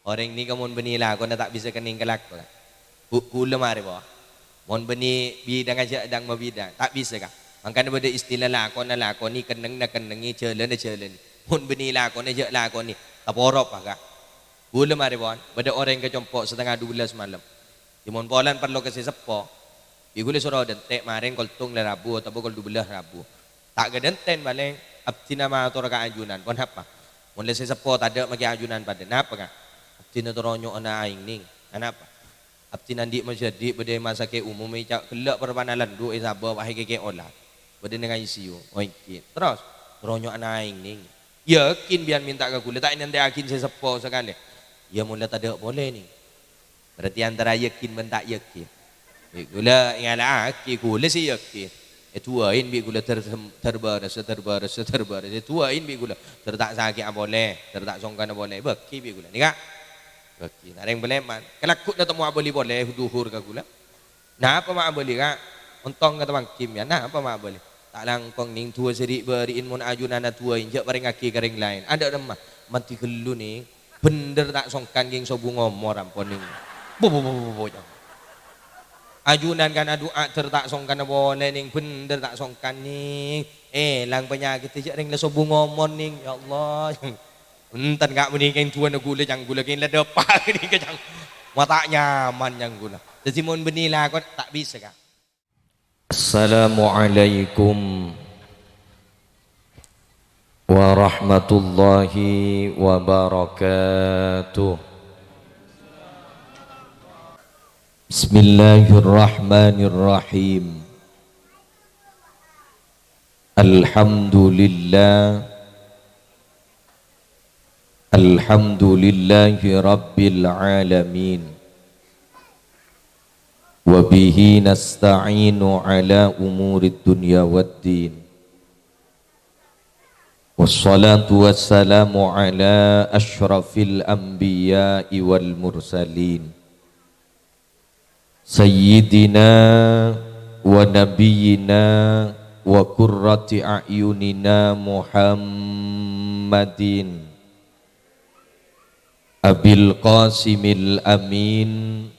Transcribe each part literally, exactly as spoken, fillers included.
Orèng nèka mon bânnè lakona ta' bisa kennèng kalako, Ka'. Gu-, ghulâ marè, Po. Mon bânnè bidhângnga jhâ' dhâng-mabidhâng, ta' bisa, Ka'. Mangkana bâdâ istilah lakona lakoni, kennengnga kennengngè, jhâlâna jhâlâni. Mon bânnè lakona jhâ' lakoni, taporo, Pa, Ka'. Ghulâ marè, pon, bâdâ orèng ka compo' satengnga dubellâs malem. È mon polana parlo ka sè seppo, bi' ghulâ soro dântè' marèng kol tong la rabu otabâ kol dubellâs rabu. Ta' ghâdhânten malèng, abdhina mator ka ajunan, "Ponapa? Mon la sè seppo tadâ' makè ajunan padâ, napa, Ka'?" "Abdhina terro nyo'ona aèng, Nèng." "Anapa?" "Abdhina andi' masjid bâdâ è masakè' umum, èca' ghellâ' parpana landhu' èsabâ, wahai kèkè ola. Bâdâ nèng I C U." "Oh, èngghi." "Terros?" "Terro nyo'ona aèng, Nèng." "Yakin biyân mènta ka ghulâ, ta' ènantè'aghin sè seppo sakalè?" "Iyâ, mon la tadâ' polè, Nèng." Berarti antara yakin bân ta' yakin. Bi' ghulâ èngala'aghi, ghulâ sè yakin. Èdu'ain bi' ghulâ ter-, ter-, bârâs, ter-, bârâs, ter-, bârâs. Èdu'ain bi' ghulâ. Ter ta' sakè'a polè, ter ta' songkana polè. Èbâghi bi' ghulâ. Nèka. Bâghi. Na rèng Palèman. Kalagghuna temmo abâli polè, dhuhur ka ghulâ. Napa ma' abâli, Ka'? Ontong ka tamangghi, yâ. Napa ma' abâli? Ta' langkong, Nèng, du'a sè ri'-bâri'in mon ajunanna du'ain, jhâ' parèngngaghi ka rèng laèn. Adâ' remma, mandhi ghâllu, Nèng. Bhendher ta' songkan, Nèng, sobung omor ampon, Nèng. Bu, bu, bu, bu, bu, cong. Ajunan kan adu'a dhâr ta' songkanna polè, Nèng. Bhendher ta' songkan, Nèng. Èlang panyakèddhâ jhâ' rèng la sobung omor, Nèng. Ya Allah. Enten, Ka', mènèka du'ana ghulâ, cang ghulâ, kèng la dâpa' nèka, cang. Ma' ta' nyaman, cang ghulâ. Dhâddhi mon bânnè lakon ta' bisa, Ka'. Assalamualaikum warahmatullahi wabarakatuh. Bismillahirrahmanirrahim. Alhamdulillah. Alhamdulillahi rabbil alamin. Wa bihi nasta'inu ala umurid dunya waddin. Wassalatu wassalamu ala asyrafil anbiya'i wal mursalin. Sayyidina wa nabiyyina wa qurrati a'yunina Muhammadin Abil Qasimil Amin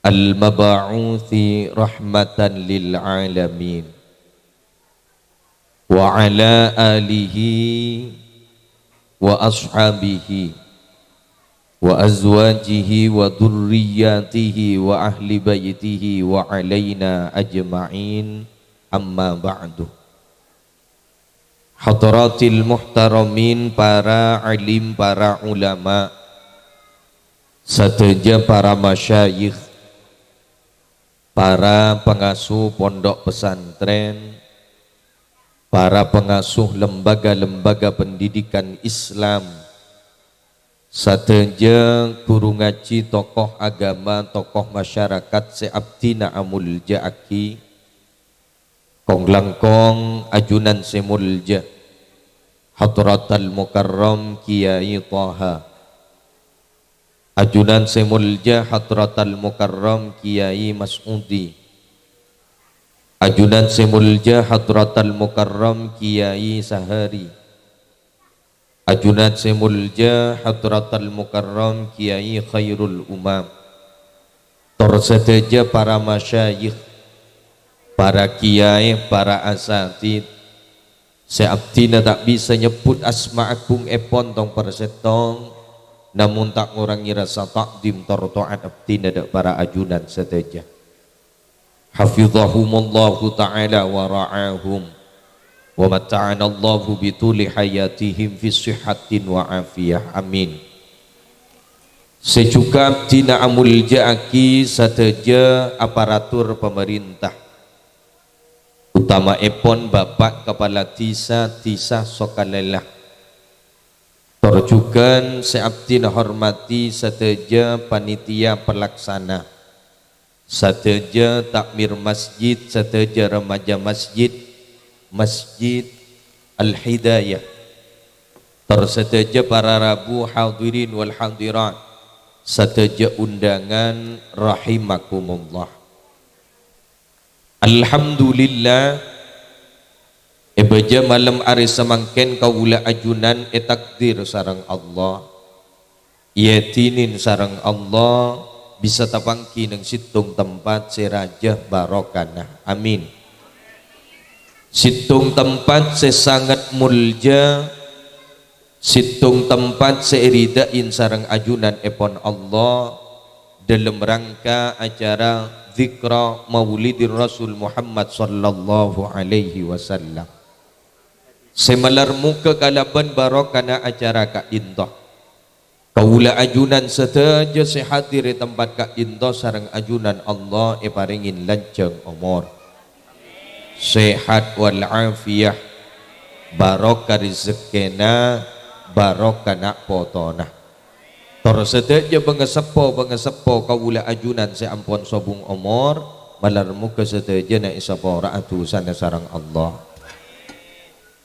al-mab'uthi rahmatan lil alamin. Wa ala alihi wa ashabihi wa azwajihi wa dzurriyyatihi wa ahli baitihi wa alaina ajma'in, amma ba'du. Hadratil muhtaramin, para alim, para ulama, sadhâjâ para masyayikh, para pangasuh pondok pesantren, para pangasuh lembaga-lembaga pendidikan Islam, sadhâjâ ghuru ngajhi, tokoh agama, tokoh masyarakat sè abdhina amoljâ'aghi, kong-langkong ajunan sè moljâ, Hadratal Mukarram Kiyai Thaha. Ajunan sè moljâ Hadratal Mukarram Kiyai Mas'udi. Ajunan sè moljâ Hadratal Mukarram Kiyai Sahari. Ajunan sè moljâ Hadratal Mukarram Kiyai Khairul Umam. Tor sadhâjâ para masyayikh, para kiyai, para asatidz, sè abdhina ta' bisa nyebbhut asma agungngèpon tong-persèttong, namong ta' ngorangè rasa ta'dhim tor to'at abdhina dâ' para ajunan sadhâjâ. Hafizahumullahu ta'ala wa ra'ahum, wa matta'anallahu bituli hayatihim fi sihhatin wa afiyah. Amin. Sè jhughân abdhina amoljâ'aghi sadhâjâ aparatur pamarènta, otama'èpon Bapak Kapala Dhisa, Dhisa Sokalèla. Tor jhughân sè abdhina hormadhi sadhâjâ panitia pelaksana, sadhâjâ takmir masjid, sadhâjâ remaja masjid, Masjid Al-Hidayah. Tor sadhâjâ para rabu, hadirin wal hadirat, sadhâjâ undangan rahimakumullah. Alhamdulillah, è bâjâ malem arè samangkèn kaulâ ajunan ètakdir sareng Allah. Èyadhinin sareng Allah bisa tapangghi neng sèttong tempat sè rajâ barokana. Amin. Sèttong tempat sè sanget molja, sèttong tempat sè èridha'in sareng ajunanèpon Allah dâlem rangka acara Dzikra Maulidir Rasul Muhammad sallallahu alaihi wasallam. Sè malar moghâ kalabân barokana acara ka'dinto. Kaulâ ajunan sadhâjâ sè hadir è tempat ka'dinto sareng ajunan Allah èparèngè lanjhâng omor, sehat wal afiyah, barokah rejekkèna, barokah na' potona. Tor sadhâjâ bângaseppo-bângaseppo kaulâ ajunan sè ampon sobung omor, malar moghâ sadhâjâna èsapora'a dhusana sareng Allah.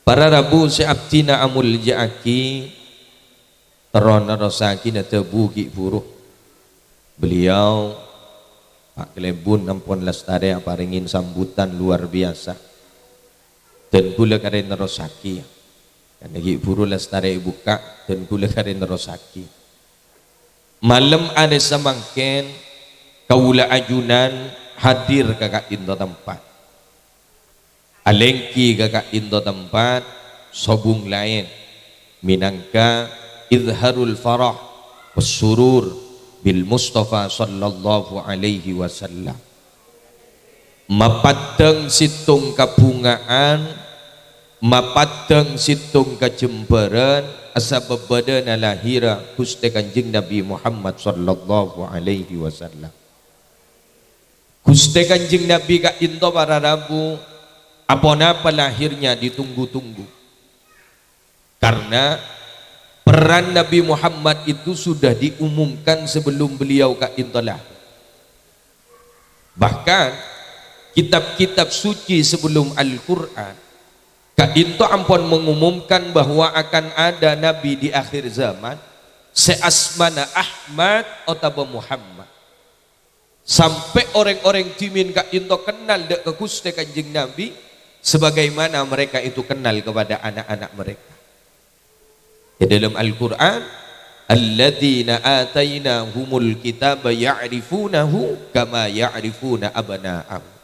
Para rabu sè abdhina amolja'aghi, terro nerrossaghi nadhâbu ghi' buru. Beliau, Pak Klebun, ampon lastarè aparèngè sambutan luar biasa. Dan kaulâ karè nerrossaghi, ya. Karna ghi' buru lastarè èbukka', dan kaulâ karè nerrossaghi. Malem arè samangkèn, kaulâ ajunan hadir ka ka'dinto tempat. Alèngghi ka ka'dinto tempat sobung laèn, mènangka izharul farah was surur bil Mustafa sallallahu alaihi wasallam. Mapaddhâng sèttong kabhungaan, mapaddhâng sèttong kajembhârân, asabâb bâdâna lahèrra Ghustè Kanjeng Nabi Muhammad sallallahu alaihi wasallam. Ghustè Kanjeng Nabi ka'dinto para rabu, aponapa lahirnya ditunggu-tunggu. Karena peran Nabi Muhammad itu sudah diumumkan sebelum beliau ka'dinto lahir. Bahkan, kitab-kitab suci sebelum Al-Quran, ka'dinto ampon mengumumkan bahwa akan ada nabi di akhir zaman, sè asmana Ahmad otabâ Muhammad. Sampè' orèng-orèng dhimèn ka'dinto kennal dâ' ka Ghustè Kanjeng Nabi, sebagaimana mereka itu kenal kepada anak-anak mereka. È dâlem Al-Quran, "Alladzina atainahumul kitaba ya'rifunahu kama ya'rifuna abna'ahum."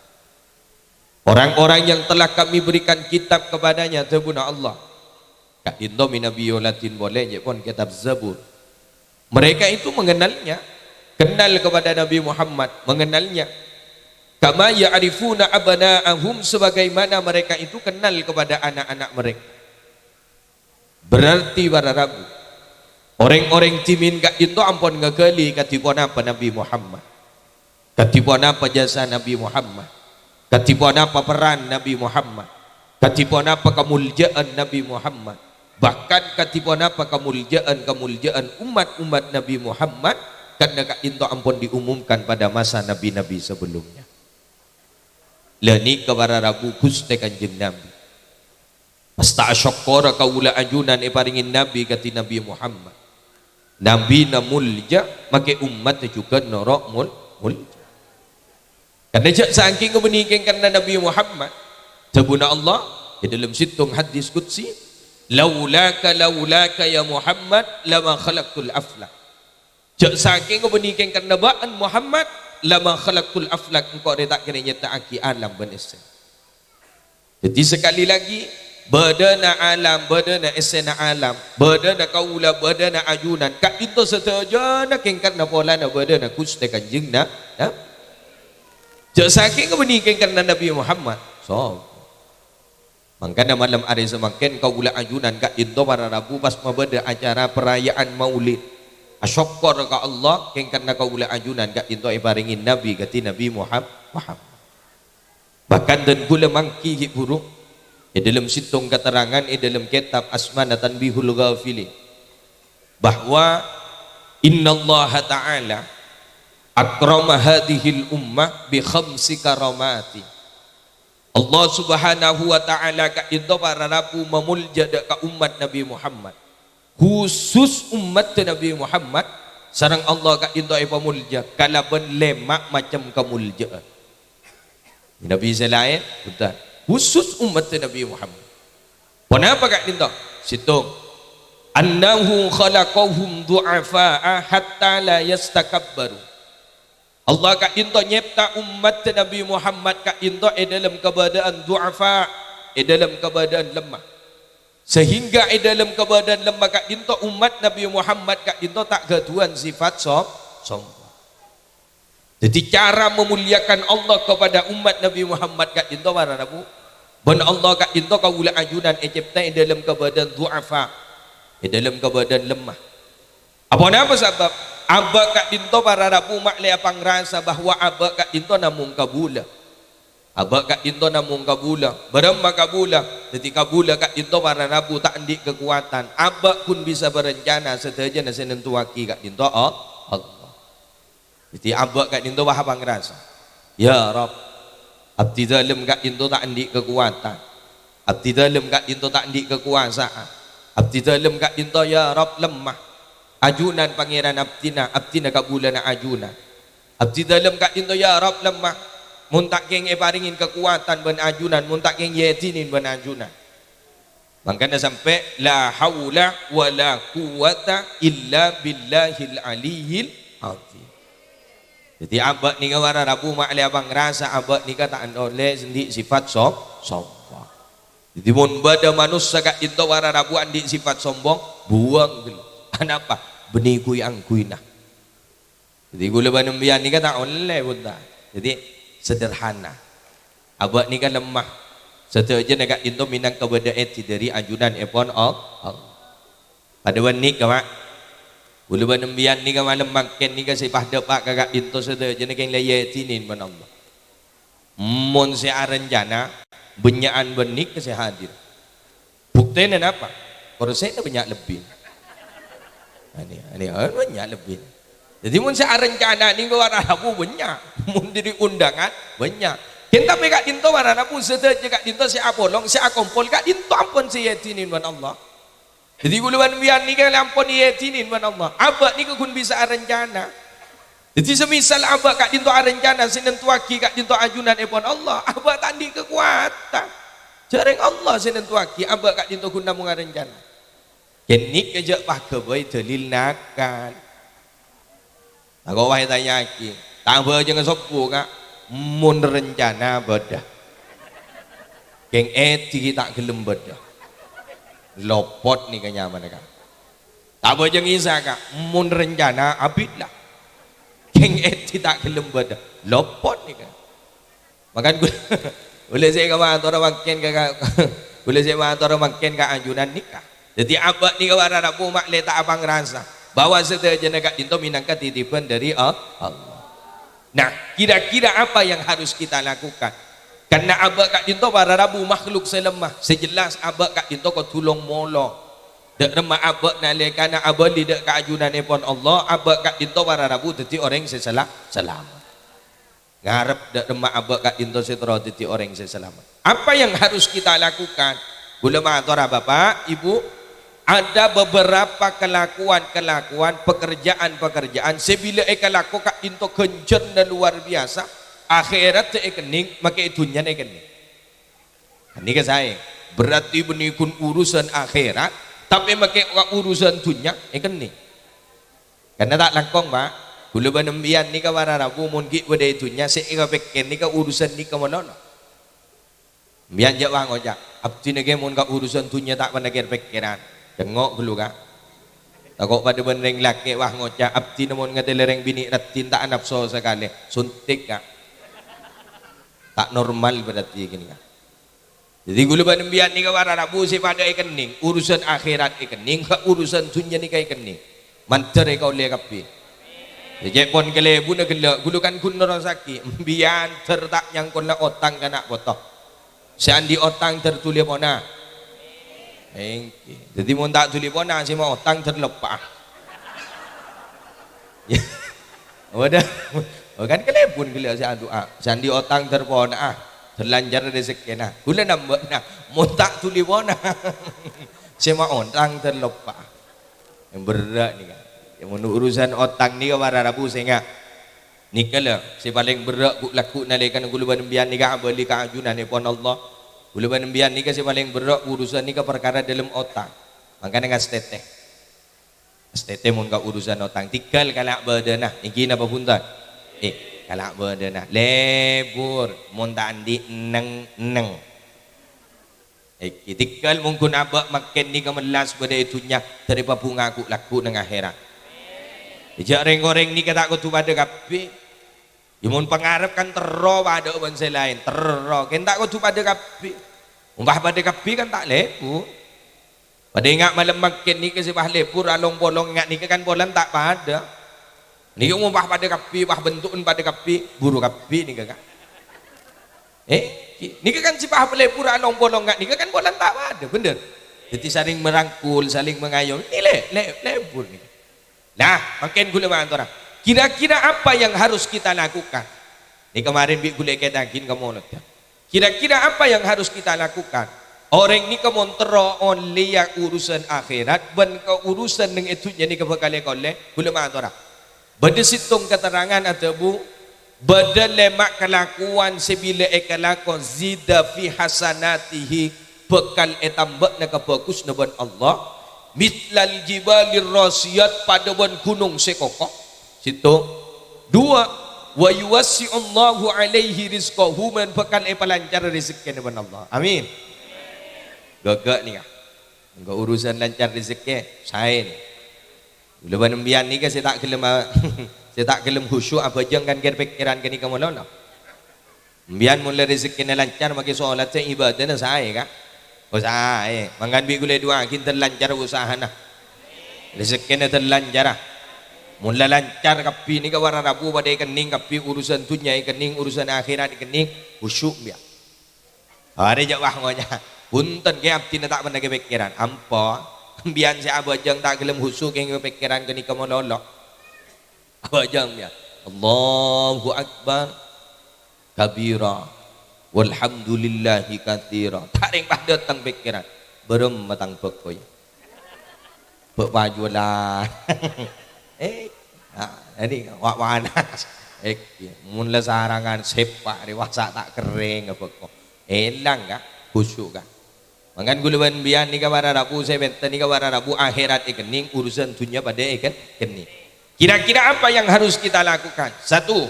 Orang-orang yang telah Kami berikan kitab kepadanya, dhâbuna Allah. Ka'dinto mènabi èoladhin polè, jâ' pon kitab Zabur. Mereka itu mengenalnya, kenal kepada Nabi Muhammad, mengenalnya. Kama ya'rifuna abna'ahum, sebagaimana mereka itu kenal kepada anak-anak mereka. Berarti para rabu, orèng-orèng dhimèn ka'dinto ampon ngaghâli kadhi ponapa Nabi Muhammad. Kadhi ponapa jasa Nabi Muhammad. Kadhi ponapa peran Nabi Muhammad. Kadhi ponapa kamoljâ'ân Nabi Muhammad. Bahkan kadhi ponapa kamoljâ'ân-kamoljâ'ân umat-umat Nabi Muhammad, karna ka'dinto ampon diumumkan pada masa nabi-nabi sebelumnya. La nèka para rabu Ghustè Kanjeng Nabi. Pas ta' asokkor kaulâ ajunan èparèngè nabi kadhi Nabi Muhammad. Nabina molja, makè ommaddhâ jhughân noro' mol-, molja. Karna jâ' sakèng bânnè kèng karna Nabi Muhammad, dhâbuna Allah è dâlem sèttong hadis qudsi, "Laulaka, laulaka ya Muhammad, lama khalaqtul aflak." Jâ' sakèng bânnè kèng karna bâ'na Muhammad, lama khalaqtul aflak, engko' rè ta' kèra nyèpta'aghi alam bân essèna. Dhâddhi, sekali lagi, bâdâna alam, bâdâna essèna alam, bâdâna kaulâ, bâdâna ajunan, ka'dinto sadhâjâna kèng karna polana bâdâna Ghustè Kanjeng Na-, Na-, jâ' sakèng bânnè kèng karna Nabi Muhammad. So. Mangkana malem arè samangkèn kaulâ ajunan ka'dinto para rabu pas mabâdâ acara perayaan Maulid. Asokkor ka Allah, kèng karna kaulâ ajunan ka'dinto èparèngè Nabi kadhi Nabi Muham-, Muhammad. Bahkan dân kaulâ mangghi ghi' buru, è dâlem sèttong katerrangan è dâlem kètab asmana Tanbihul Ghafilin, bahwa innallaha ta'ala akrama hadhil ummah bi khamsi karamati. Allah Subhanahu wa Ta'ala ka'dinto para rabu mamolja dâ' ka ommat Nabi Muhammad. Khusus ommaddhâ Nabi Muhammad, sareng Allah ka'dinto èpamolja kalabân lèma' macem kamolja'an. Nabi sè laèn, bhunten. Khusus ommaddhâ Nabi Muhammad. Ponapa ka'dinto? Sèttong. "Annahu khalaqahum du'afa'a hatta la yastakabbaru." Allah ka'dhinto nyepta ommatta Nabi Muhammad ka'dhinto è dhâlem kabâdâ'ân du'afa, è dhâlem kabâdâ'ân lemma. Sehingga è dhâlem kabâdâ'ân lemma ka'dhinto ommat Nabi Muhammad ka'dhinto ta' ghâdhuwân sifat som-, sombong. Dhâddhi, cara memuliakan Allah kepada umat Nabi Muhammad ka'dhinto para rabu. Bân Allah ka'dhinto kaulâ ajunan ècèpta'è è dhâlem kabâdâ'ân du'afa, è dhâlem kabâdâ'ân lemma. Aponapa sabâb? Abâ' ka'dhinto para rabu ma'lè apangrasa bahwa abâ' ka'dhinto namong kabulâ. Abâ' ka'dhinto namong kabulâ. Bârâmma kabulâ? Dhâddhi kabulâ ka'dhinto para rabu ta' andi' kakowadhân. Abâ' ghun bisa bârencana, sadhâjâna sè nantowaghi ka'dhinto, oh, Allah. Dhâddhi abâ' ka'dhinto wah apangrasa, "Ya Rabb, abdhi dhâlem ka'dhinto ta' andi' kakowadhân. Abdhi dhâlem ka'dhinto ta' andi' kakowasa'an. Abdhi dhâlem ka'dhinto, ya Rabb, lemma. Ajunan Pangèran abdhina, abdhina kabulâna ajunan. Abdhi dhâlem ka'dhinto, ya Rabb, lemma. Mon ta' kèng èparèngè kakowadhân bân ajunan, mon ta' kèng èèdhinè bân ajunan." Mangkana sampè', "La haula wa la quwwata illa billahil aliyyil azim." Dhâddhi, abâ' nèka para rabu ma'lè apangrasa abâ' nèka ta' ollè andi' sifat som-, sombong. Dhâddhi, mon bâdâ manossa ka'dhinto para rabu andi' sifat sombong, buwâng ghâllu. Anapa? Bânnè ghuy-angghuyyna. Dhâddhi, kaulâ bân sampèyan nèka ta' ollè, bhunten. Dhâddhi, sederhana. Abâ' nèka lemma. Sadhâjâna ka'dhinto mènangka bâdâ èdhi dhâri ajunanèpon All-, Allah. Padâ bân nèka, Pak. Kaulâ bân sampèyan nèka malem mangkèn nèka sè padâ, Pak, ka ka'dhinto sadhâjâna kèng la èèdhinè bân Allah. Mon sè arencana, bânnya'an bân nèka sè hadir. Buktèna napa? Korsèna bânnya' lebbi. Anè, anè, bânnya' lebbi. Dhâddhi, mon sè arencana nèko para rabu bânnya'. Mon dhâri onḍângan, bânnya'. Kèng tapè ka'dhinto para rabu, sadhâjâ ka'dhinto sè apolong, sè akompol ka'dhinto ampon sè èèdhinè bân Allah. Dhâddhi, kaulâ bân sampèyan nèka ampon èèdhinè bân Allah. Abâ' nèka ghun bisa arencana. Dhâddhi, sè misal abâ' ka'dhinto arencana sè nantowaghi ka'dhinto ajunanèpon Allah, abâ' ta' andi' kakowadhân. Jhâreng Allah sè nantowaghi, abâ' ka'dhinto ghun namong arencana. Kèng nèka jhâ' paghâbây dâlil nakal. Tako' wah ètanya'aghi, ta' abhâjângnga sobbhu, Ka'? Mon rencana bâdâ. Kèng èdhi ghi' ta' ghellem bâdâ. Lopot nèka nyamana, Ka'. Ta' abhâjâng Isa, Ka'? Mon rencana abit la. Kèng èdhi ta' ghellem bâdâ. Lopot nèka. Mangkana ghul-, ghulâ sè èkamatora mangkèn ka, ka, ghulâ sè èmatora mangkèn ka ajunan nèka. Dhâddhi abâ' nèka para rabu ma'lè ta' apangrasa bahwa sadhâjâna ka'dhinto mènangka titipan dhâri A-, Allah. Nah, kira-kira apa yang harus kita lakukan? Karena abâ' ka'dhinto para rabu makhluk sè lemma, sè jelas abâ' ka'dhinto kodhu long-molong. Dâ' remma abâ' nalèkana abâli dâ' ka ajunanèpon Allah, abâ' ka'dhinto para rabu dhâddhi orèng sè sela-, salamet. Ngarep dâ' remma abâ' ka'dhinto sè terro dhâddhi orèng sè salamet. Apa yang harus kita lakukan? Ghulâ matora, Bapak, Ibu, ada beberapa kelakuan-kelakuan, pekerjaan-pekerjaan sè bilâ èkalako ka'dhinto ghânjhârânna luar biasa, akhèratta èkennèng, makè dhunnyana èkennèng. Nèka saè, berarti bânnè ghun urusan akhèrat, tapè makè ka urusan dhunnya èkennèng. Karna ta' langkong, Pak. Ghulâ bân sampèyan nèka para rabu mon ghi' bâdâ è dhunnya sè èkapèkkèr nèka urusan nèka malolo. Sampèyan jhâ' wah ngoca', "Abdhina kè mon ka urusan dhunnya ta' panèkèr pèkkèran." Cèngo' ghâllu, Ka'. Tako' padâ bân rèng lakè' wah ngoca', "Abdhina mon ngatèlè rèng binè' raddhin ta' anapso sakalè." Suntik, Ka'. Ta' normal berarti kènèka. Dhâddhi, ghulâ bân sampèyan nèka para rabu sè padâ èkennèng, urusan akhèrat èkennèng, ka urusan dhunnya nèka èkennèng. Mandhâr èkaollè kabbhi. Cè' pon kalèbunna ghellâ', ghulâ kan ghun nerrossaghi, sampèyan dhâr ta' nyangkolla otang ka na' poto. Sè andi' otang dhâr dhuli pona. Èngghi. Dhâddhi, mon ta' dhuli pona, sè maotang dhâr loppa'a. Iyâ. Bâdâ. Oh, kan kalèbun ghellâ' sè adu'a. Sè andi' otang dhâr pona'a, dhâr lanjhâr rejhekkèna. Ghulâ nambâ'na, mon ta' dhuli pona. Sè maotang dhâr loppa'a. Yang berrâ' nèka. Yang mon urusan otang nèka para rabu sènga'. Nèka la, sè palèng berrâ' ghu-, lagghu' nalèkana ghulâ bân sampèyan nèka abâli ka ajunanèpon Allah. Ghulâ bân sampèyan nèka sè palèng berrâ' urusan nèka parkara dâlem otang. Mangkana ngastètè. Astètè mon ka urusan otang, tèghâl kala' bâdâna. Ènggi napa bhunten? Eh, kala' bâdâna. Lebur, mon ta' andi' neng-neng. Ènggi tèghâl mon ghun abâ' mangkèn nèka mellas bâdâ è dhunnya, dâri pabhunga ghu'-lagghu' neng akhèrat. Jhâ' rèng-orèng nèka ta' kodhu padâ kabbhi. Ya, mon pangarep kan terro padâ bân sè laèn, terro. Kèng ta' kodhu padâ kabbhi. Mon pas padâ kabbhi kan ta' lebur. Padâ enga' malem mangkèn nèka sè pas lebur along-polong enga' nèka kan polana ta' padâ. Nèka mon pas padâ kabbhi, pas bentu'en padâ kabbhi, buru kabbhi nèka kan. Eh, nèka kan sè pas lebur along-polong enga' nèka kan polana ta' padâ, bhender? Dhâddhi saling merangkul, saling mengayom. Ini le-, le-, lebur nèka. Nah, mangkèn ghulâ matora. Kira-kira apa yang harus kita lakukan? Nèka marèn bi' ghulâ èkètaghin ka molodda. Kira-kira apa yang harus kita lakukan? Orèng nèka mon terro ollèya urusan akhèrat bân kaurusan neng è dhunnya nèka bhâkal èkaollè, ghulâ matora. Bâdâ sèttong katerrangan adhâbu, bâdâ lèma' kalakowan sè bilâ èkalako zida fi hasanatihi, bhâkal ètambâ'âna kabhâghusânna bân Allah, mitslal jibalir rasiyat, padâ bân ghunong sè koko. Sèttong. Duwâ', wa yuwassi'ullahu alaihi rizqahu, bân bhâkal èpalancar rejekkèna bân Allah. Amin. Ghâghâ nèka. Enggak urusan lancar rejekkè, saè nèka. Ghulâ bân embiyan nèka sè ta' ghellem a-, sè ta' ghellem khusyuk abhâjâng kan kèr-pèkkèran ghânèka malolo. Embiyan mon la rejekkèna lancar, makè solat sè ibadahna saè, ka? Oh, saè. Mangkana bi' ghulâ du'aaghi dhân lancar usahana. Rejekkèna dhân lancara. Mon la lancar kabbhi nèka para rabu padâ èkennèng kabbhi, urusan dhunnya èkennèng, urusan akhèrat èkennèng, khusyuk embiyan. Arè jhâ' wah ngoca', "Bhunten, Kè, abdhina ta' pernah kapèkkèran." Ampo, embiyan sè abhâjâng ta' ghellem khusyuk, kèng kapèkkèran ghânèka malolo. Abhâjâng, ya. Allahu Akbar kabira. Walhamdulillahi katsira. Ta' rèng pas dâteng pèkkèran. Bârâmma tang bhâko, ya. Bâ' pajuwâlân. Eh, ah, ini wa-, panas. Eh, mon la sarangan sèpa' rè wasa ta' kerrèng bhâko. Èlang, ka? Khusyuk, ka? Mangkana ghulâ bân embiyan nèka para rabu sè pènten nèka para rabu akhèrat èkennèng, urusan dhunnya padâ èken-, kennèng. Kira-kira apa yang harus kita lakukan? Satu,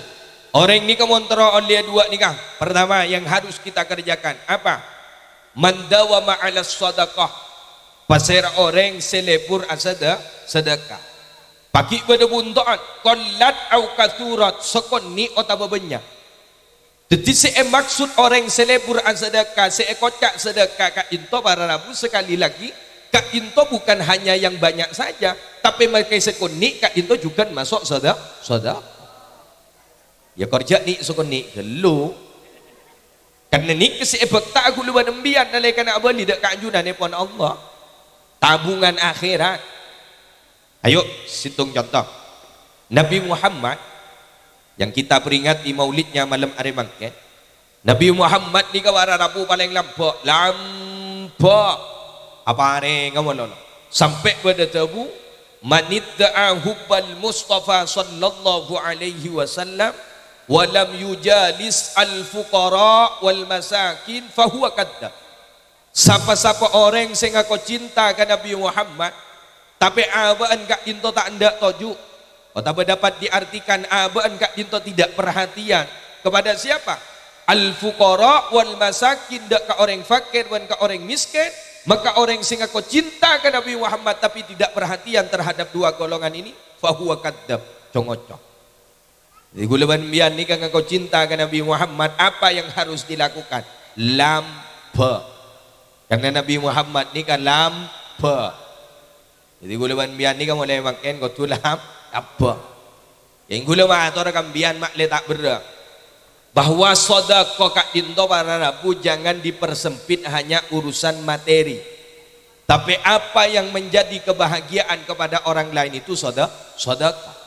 orèng nèka mon terro ollèya duwâ' nèka. Pertama, yang harus kita kerjakan apa? Man dawama 'alas shadaqah. Pasèra orèng sè lebur asada-, sadâka. Paghi' bâdâ bunto'an, qallat au katsurat, sakonè' otabâ bânnya'. Dhâddhi sè èmaksud orèng sè lebur asadâka, sè èkoca' sadâka ka'dinto para rabu, sekali lagi, ka'dinto bukan hanya yang banyak saja, tapè makè sakonè' ka'dinto jhughân maso' sada-, sadâka. Ya, kor jhâ' nè' sakonè' ghâllu. Karna nèka sè èbhâkta ghulâ bân embiyan nalèkana abâli dâ' ka ajunanèpon Allah. Tabungan akhèrat. Ayo, sèttong conto. Nabi Muhammad yang kita peringati maulidnya malem arè mangkèn. Nabi Muhammad nèka para rabu palèng lambâ', lambâ'. Aparèngnga malolo. Sampè' bâdâ dhâbu, "Manidda'a hubbal Mustafa sallallahu alaihi wasallam wa lam yujalis al-fuqara wal masakin fahuwa kadzdzab." Sapa-sapa orèng sè ngako cinta ka Nabi Muhammad, tapè abâ'na ka'dinto ta' endâ' toju', otabâ dapat diartikan abâ'na ka'dinto tidak perhatian. Kepada siapa? Al-fuqara wal masakin, dâ' ka orèng fakir bân ka orèng miskin, maka orèng sè ngako cinta ka Nabi Muhammad tapi tidak perhatian terhadap dua golongan ini, fahuwa kadzdzab, co-ngoco. Jadi, ghulâ bân embiyan nèka ngako cinta ka Nabi Muhammad, apa yang harus dilakukan? Lambâ'. Karna Nabi Muhammad nèka lambâ'. Jadi, ghulâ bân embiyan nèka molaè mangkèn kodhu lam-, lambâ'. Kèng ghulâ mator ka embiyan ma'lè ta' berrâ', bahwa sodako ka'dinto para rabu jangan dipersempit hanya urusan materi. Tapi apa yang menjadi kebahagiaan kepada orang lain itu soda-, sodako.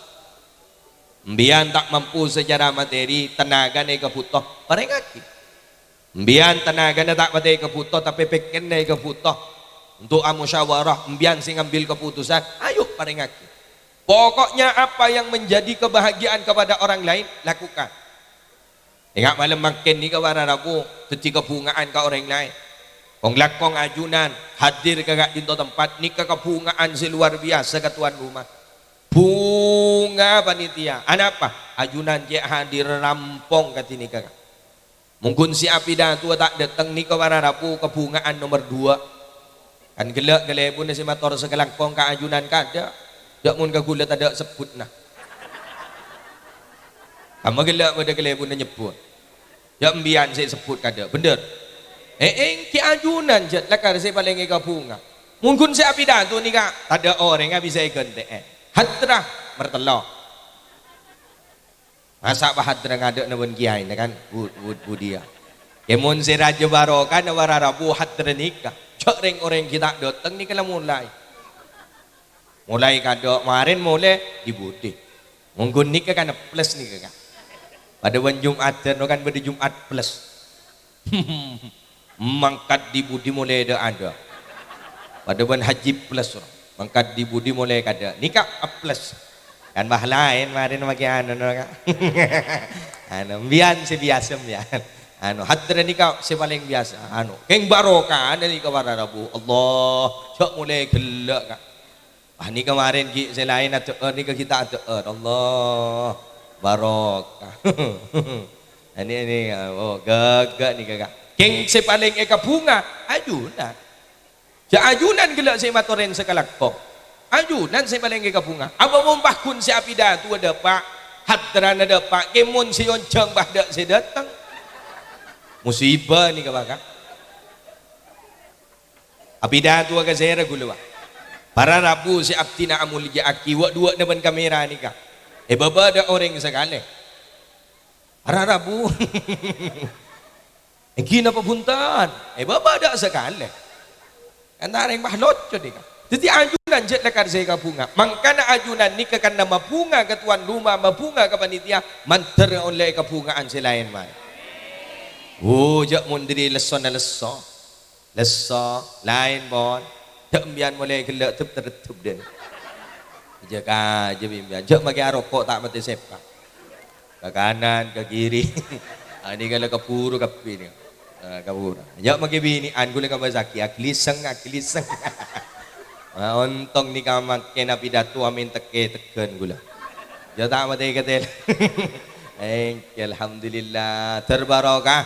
Embiyan ta' mampu sacara materi, tanagana èkabhuto, parèngaghi. Embiyan tanagana ta' patè èkabhuto, tapè pèkkèrra èkabhuto. Untuk amusyawarah, embiyan sè ngambil keputusan, ayo parèngaghi. Pokoknya apa yang menjadi kebahagiaan kepada orang lain, lakukan. Enga' malem mangkèn nèka para rabu, dhâddhi kabhunga'an ka orèng laèn. Kong-langkong ajunan hadir ka ka'dinto tempat nèka kabhunga'an sè lowar biyasa ka towan roma. Bhunga panitia. Anapa? Ajunan cè' hadir rampong kadhi nèka. Mon ghun sè apidato ta' dâteng nèka para rabu kabhunga'an nomer duwâ'. Kan ghellâ' kalèbunna sè mator sakalangkong ka ajunan kadâ'. Dâ' mon ka ghulâ tadâ' sebbhutna. Kamma ghellâ' bâdâ kalèbunna nyebbhut. Jhâ' embiyan sè sebbhut kadâ', bhendher. Eh, èngghi ajunan jhât lakar sè palèng èkabhunga. Mon ghun sè apidato nèka tadâ' orèngnga bisa èghântè'è. Hadra, nomer tello'. Masa' pa hadra ngadâ'na bân kiyaèna kan? Bud, bud, budiyâ. Kèmon sè rajâ barokana para rabu hadra nèka. Jhâ' rèng-orèng ghi' ta' dâteng nèka la molaè. Molaè kadâ' marèn molè di-budi. Mon ghun nèka kan plus nèka, Ka'. Padâ bân Jum'adhân kan bâdâ Jum'at plus. Mangkat di-budi molè dâ'-adâ'. Padâ bân haji plus, mangkat di-budi molè kadâ'. Nèka plus. Kan bâ laèn marèn makè anu, no, Ka'. Anu, mbiyan sè biyasa, mbiyan. Anu, hadra nèka sè palèng biyasa. Anu, kèng barokana nèka para rabu. Allah, jhâ' molè ghellâ', Ka'. Ah, nèka marèn ghi' sè laèn adhâ'âr, nèka ghi' ta' adhâ'âr. Allah, barokah. Ini, ini, oh, ghâghâ nèka, Ka'. Kèng sè palèng èkabhunga, ajunan. Jhâ' ajunan ghellâ' sè matorèn sakalangkong. Ajunan sè palèng èkabhunga. Apa mon pagghun sè apidato dâpa', hadrana dâpa', kèmon sè onjhâng bâdâ sè dâteng. Musibah nèka, Ka'. Apidato ka sèra ghulâ, Pak. Para rabu sè abdhina amoljâ'aghi, wâ'-duwâ'na bân kamera nèka. È bâbâ dâ' orèng sakalè. Para rabu. Èngghi napa bhunten? È bâbâ dâ' sakalè. Kan ta' rèng pah loco nèka. Dhâddhi ajunan jhâ' lakar sè èkabhunga. Mangkana ajunan nèka kan mabhunga ka towan roma, mabhunga ka panitia, mandhâr ollè kabhunga'an sè laèn, Pak. Oh, jhâ' mondhâri lessona lesso. Lesso, laèn, pon. Dâ' embiyan molè ghellâ' dep-tereddep dâ. Jâ-kajâ bi' embiyan. Jhâ' makè aroko' ta' matè sèpa'. Ka kanan, ka kiri. Ah, nèka la kabhuru kabbhi nèka. Ah, kabhuru. Jhâ' makè binè'an ghulâ kabâsaghi, aglisseng, aglisseng. Ah, ontong nèka mangkèn apidato amèn tekkè tegghân ghulâ. Jhâ' ta' matè katèl. Èngghi, alhamdulillah. Terbarokah.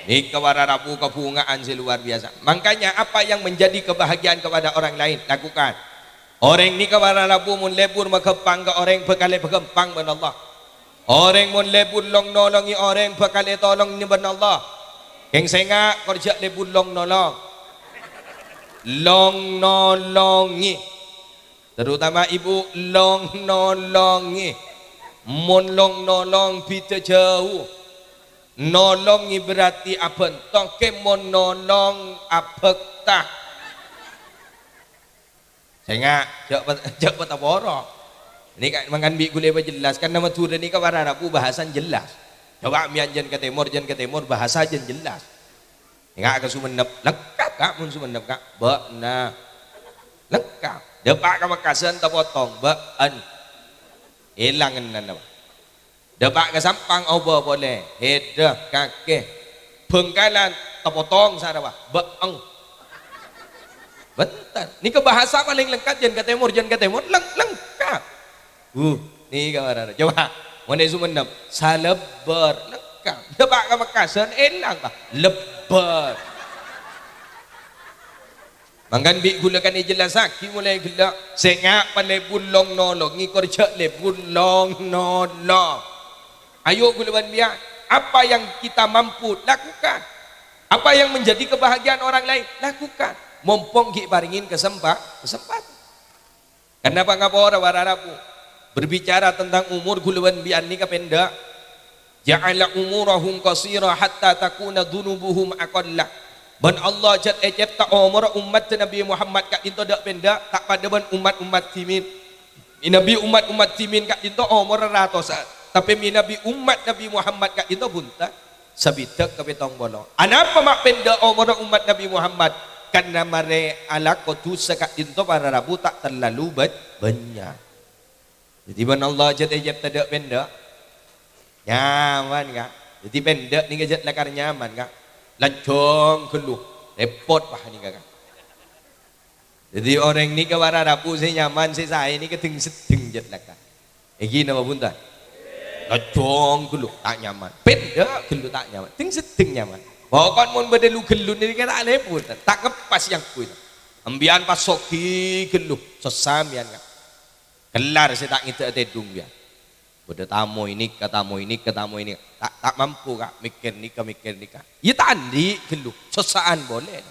Nèka para rabu kabhunga'an sè luar biasa. Makanya apa yang menjadi kebahagiaan kepada orang lain, lakukan. Orèng nèka para rabu mon lebur maghâmpang ka orèng bhâkal èbhâghâmpang bân Allah. Orèng mon lebur long-nolongè orèng bhâkal ètolong bân Allah. Kèng sènga' kor jhâ' lebur long-nolong. Long-nolongè. Terutama ibu, long-nolongè. Mon long-nolong bhidhâ jhâu. Nolongè berarti abhânto, kèmon nolong abhâkta. Sènga', jhâ' pa-, jhâ' pataporo. Nèka mangkana bi' ghulâ èpajellas, kan Madhurâ nèka para rabu bhâsana jellas. Coba' mèyan jân ka tèmor, jân ka tèmor bhâsa jân jellas. Sènga' ka Songennep, lengkap, Ka', mon Songennep, Ka'. Bâ'na. Lengkap. Dâpa' ka Mekkasân tapotong, bâ'ân. Èlang ènnanna, Pak. Dâpa' ka Sampang, obâ polè. Hèdâ, kakè. Bhângkalan, tapotong sara, Pak. Bâ'eng. Bhunten. Nèka bhâsa palèng lengkap, jân ka tèmor, jân ka tèmor, leng-, lengkap. Uh, nèka marana. Coba, mon è Songennep, salèbbâr, lengkap. Dâpa' ka Mekkasân, èlang, Pak. Lebbâr. Mangkana bi' ghulâ kan èjellassaghi molaè ghellâ', sènga' palebur long-nolongè kor jhâ' lebur long-nolong. Ayo ghulâ bân biya', apa yang kita mampu, lakukan. Apa yang menjadi kebahagiaan orang lain, lakukan. Mompong ghi' parèngè kasempa-, kesempatan. Kenapa ngapora para rabu? Berbicara tentang umur ghulâ bân biya' nèka pendek. Ja'ala umurahum qasira hatta takuna dzunubuhum aqalla. Bân Allah jhât ècèpta omorra ommatta Nabbhi Muhammad ka'dinto dâ' pendek, ta' padâ bân ommat-ommat dhimèn. Mènabi ommat-ommat dhimèn ka'dinto omorra ratosan, tapè mènabi ommat Nabbhi Muhammad ka'dinto bhunten. Sabidhâk ka pèttong polo. Anapa ma' pendek omorra ommat Nabbhi Muhammad? Karna marè alako dhusa ka'dinto para rabu ta' terlalu bân-, bânnya'. Dhâddhi bân Allah jhât ècèpta dâ' pendek. Nyaman, Ka'. Dhâddhi pendek nèka jhât lakar nyaman, Ka'. Lanjhâng ghâllu. Rèpot, wah, nèka, Ka'. Dhâddhi, orèng nèka para rabu sè nyaman, sè saè nèka dheng-seddheng jhât la, Ka'. Èngghi napa bhunten? Lajong ghâllu ta' nyaman. Pèndhâ ghâllu ta' nyaman. Dheng-seddheng nyaman. Pokok mon bâdâ lu-ghâllu nèka ta' lèbur, ta' ngeppas yang kuwi. Empèyan pas soghi ghâllu, sossa empèyan, Ka'. Kellar sè ta' ngèdâ'â tèdung, ya. Bâdâ tamoy nèka, tamoy nèka, tamoy nèka. Ta', ta' mampu, Ka', mèkkèr nèka, mèkkèr nèka. Iyâ ta' andi' ghâllu, sossa'an polè.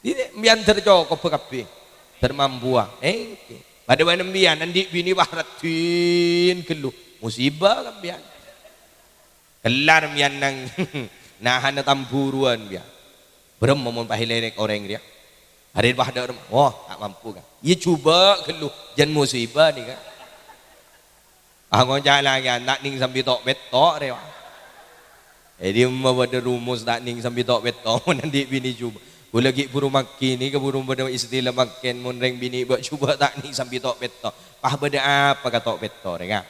Dinè' empèyan dâr cokobhâ kabbhi. Dâr mampuwâ. Èngghi. Padâ bân empèyan andi' binè wah raddhin ghâllu. Musibah ka empèyan. Kellar empèyan nang nahana tamburuwân, empèyan. Bârâmma mon pas èlèrèk orèng rèya. Arè pas dâ' remma, "Wah, ta' mampu, Ka'." Iyâ jhubâ' ghâllu, jân musibah nèka. Angoca' laghi' ta' nèng sambi to'-petto' rè, wah. È dimma bâdâ rumus ta' nèng sambi to'-petto' mon andi' binè jhubâ'. Ghulâ ghi' bhuru mangkèn, kabhuru bâdâ istilah mangkèn, mon rèng binè' bâ' jhubâ' ta' nèng sambi to'-petto'. Pas bâdâ apa ka to'-petto' rè, Ka'?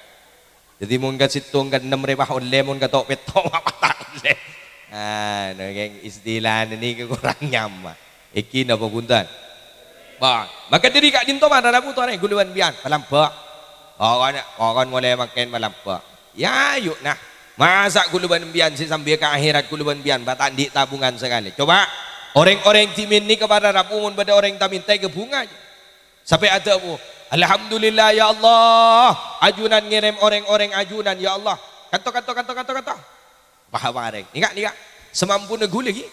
Dhâddhi mon ka sèttong ka ennem rè pas ollè, mon ka to'-petto' pas ta' ollè. Ah, no, kèng istilana nèka korang nyaman. Èngghi napa bhunten? Bâ, maka dhâri ka'dinto para rabu torè ghulâ bân empèyan, palambâ'. Pokokna, pokokna molaè mangkèn palambâ'. Yâ, ayo, nah. Masa' ghulâ bân empèyan sè sambiyâ ka akhèrat ghulâ bân empèyan pas ta' andi' tabungan sakalè? Coba, orèng-orèng dhimèn nèka para rabu mon bâdâ orèng ta' mènta èkabhunga. Sampè' adhâbu, "Alhamdulillah, ya Allah, ajunan ngèrèm orèng-orèng ajunan, ya Allah." Kanto, kanto, kanto, kanto, kanto. Pas aparèng. Nèka, nèka. Samampuna ghulâ, ghi.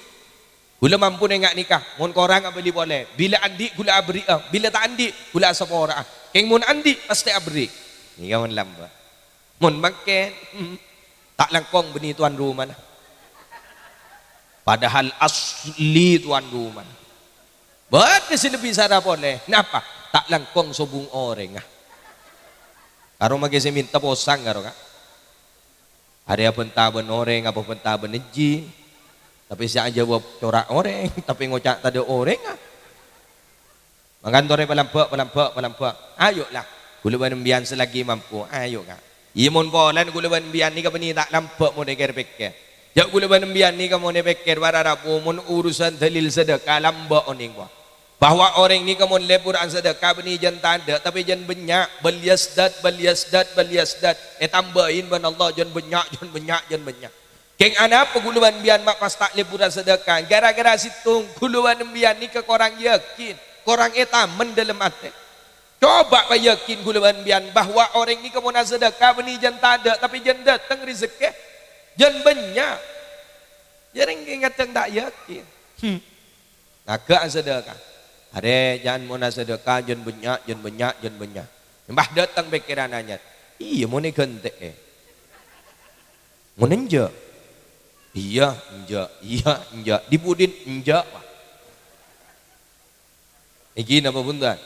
Ghulâ mampuna nga' nèka. Mon korang abâli polè. Bilâ andi' ghulâ abherri'â. Bilâ ta' andi', ghulâ asapora'a. Kèng mon andi', pastè aberri'. Nèka mon lambâ'. Mon mangkèn, hmm, ta' langkong bânnè towan romana. Padahal asli towan romana. Bâdâ sè lebbi sara polè. Napa? Ta' langkong sobung orèngnga. Karo maghi sè mènta posang karo, Ka'. Arè abânta bân orèng, abânta bân jin. Tapè sè ajâwâb cora' orèng, tapè ngoca' tadâ' orèngnga. Mangkana torè palambâ', palambâ', palambâ'. Ayo, la. Ghulâ bân empèyan selagi mampu. Ayo, Ka'. Iyâ, mon polana ghulâ bân empèyan nèka bânnè ta' lambâ' mon èkèr-pèkkèr. Jhâ' ghulâ bân empèyan nèka mon èpèkkèr para rabu mon urusan dalil sedekah lambâ' onèng, wah. Bahwa orèng nèka mon lebur asadekah bânnè jân tadâ', tapè jân bânnya', bal yazdad, bal yazdad, bal yazdad. Ètambâi bân Allah, jân bânnya', jân bânnya', jân bânnya'. Kèng anapa ghulâ bân empèyan ma' pas ta' lebur asadekah? Gara-gara sèttong, ghulâ bân empèyan nèka korang yakin, korang ètamen dâlem atè. Coba payakin ghulâ bân empèyan bahwa orèng nèka mon asadekah bânnè jân tadâ', tapè jân dâteng rejekkè, jân bânnya'. Jârèng kèng kadhâng ta' yakin. Hmm. Naga asadekah. Arè, jân mon asadekah, jân bânnya', jân bânnya', jân bânnya'. Pas dâteng pèkkèran anyar. Iyâ, mon èghântè'è. Mon enjâ'. Iyâ, enjâ'. Iyâ, enjâ'. Dhi-budhina enjâ', wah. Èngghi napa bhunten?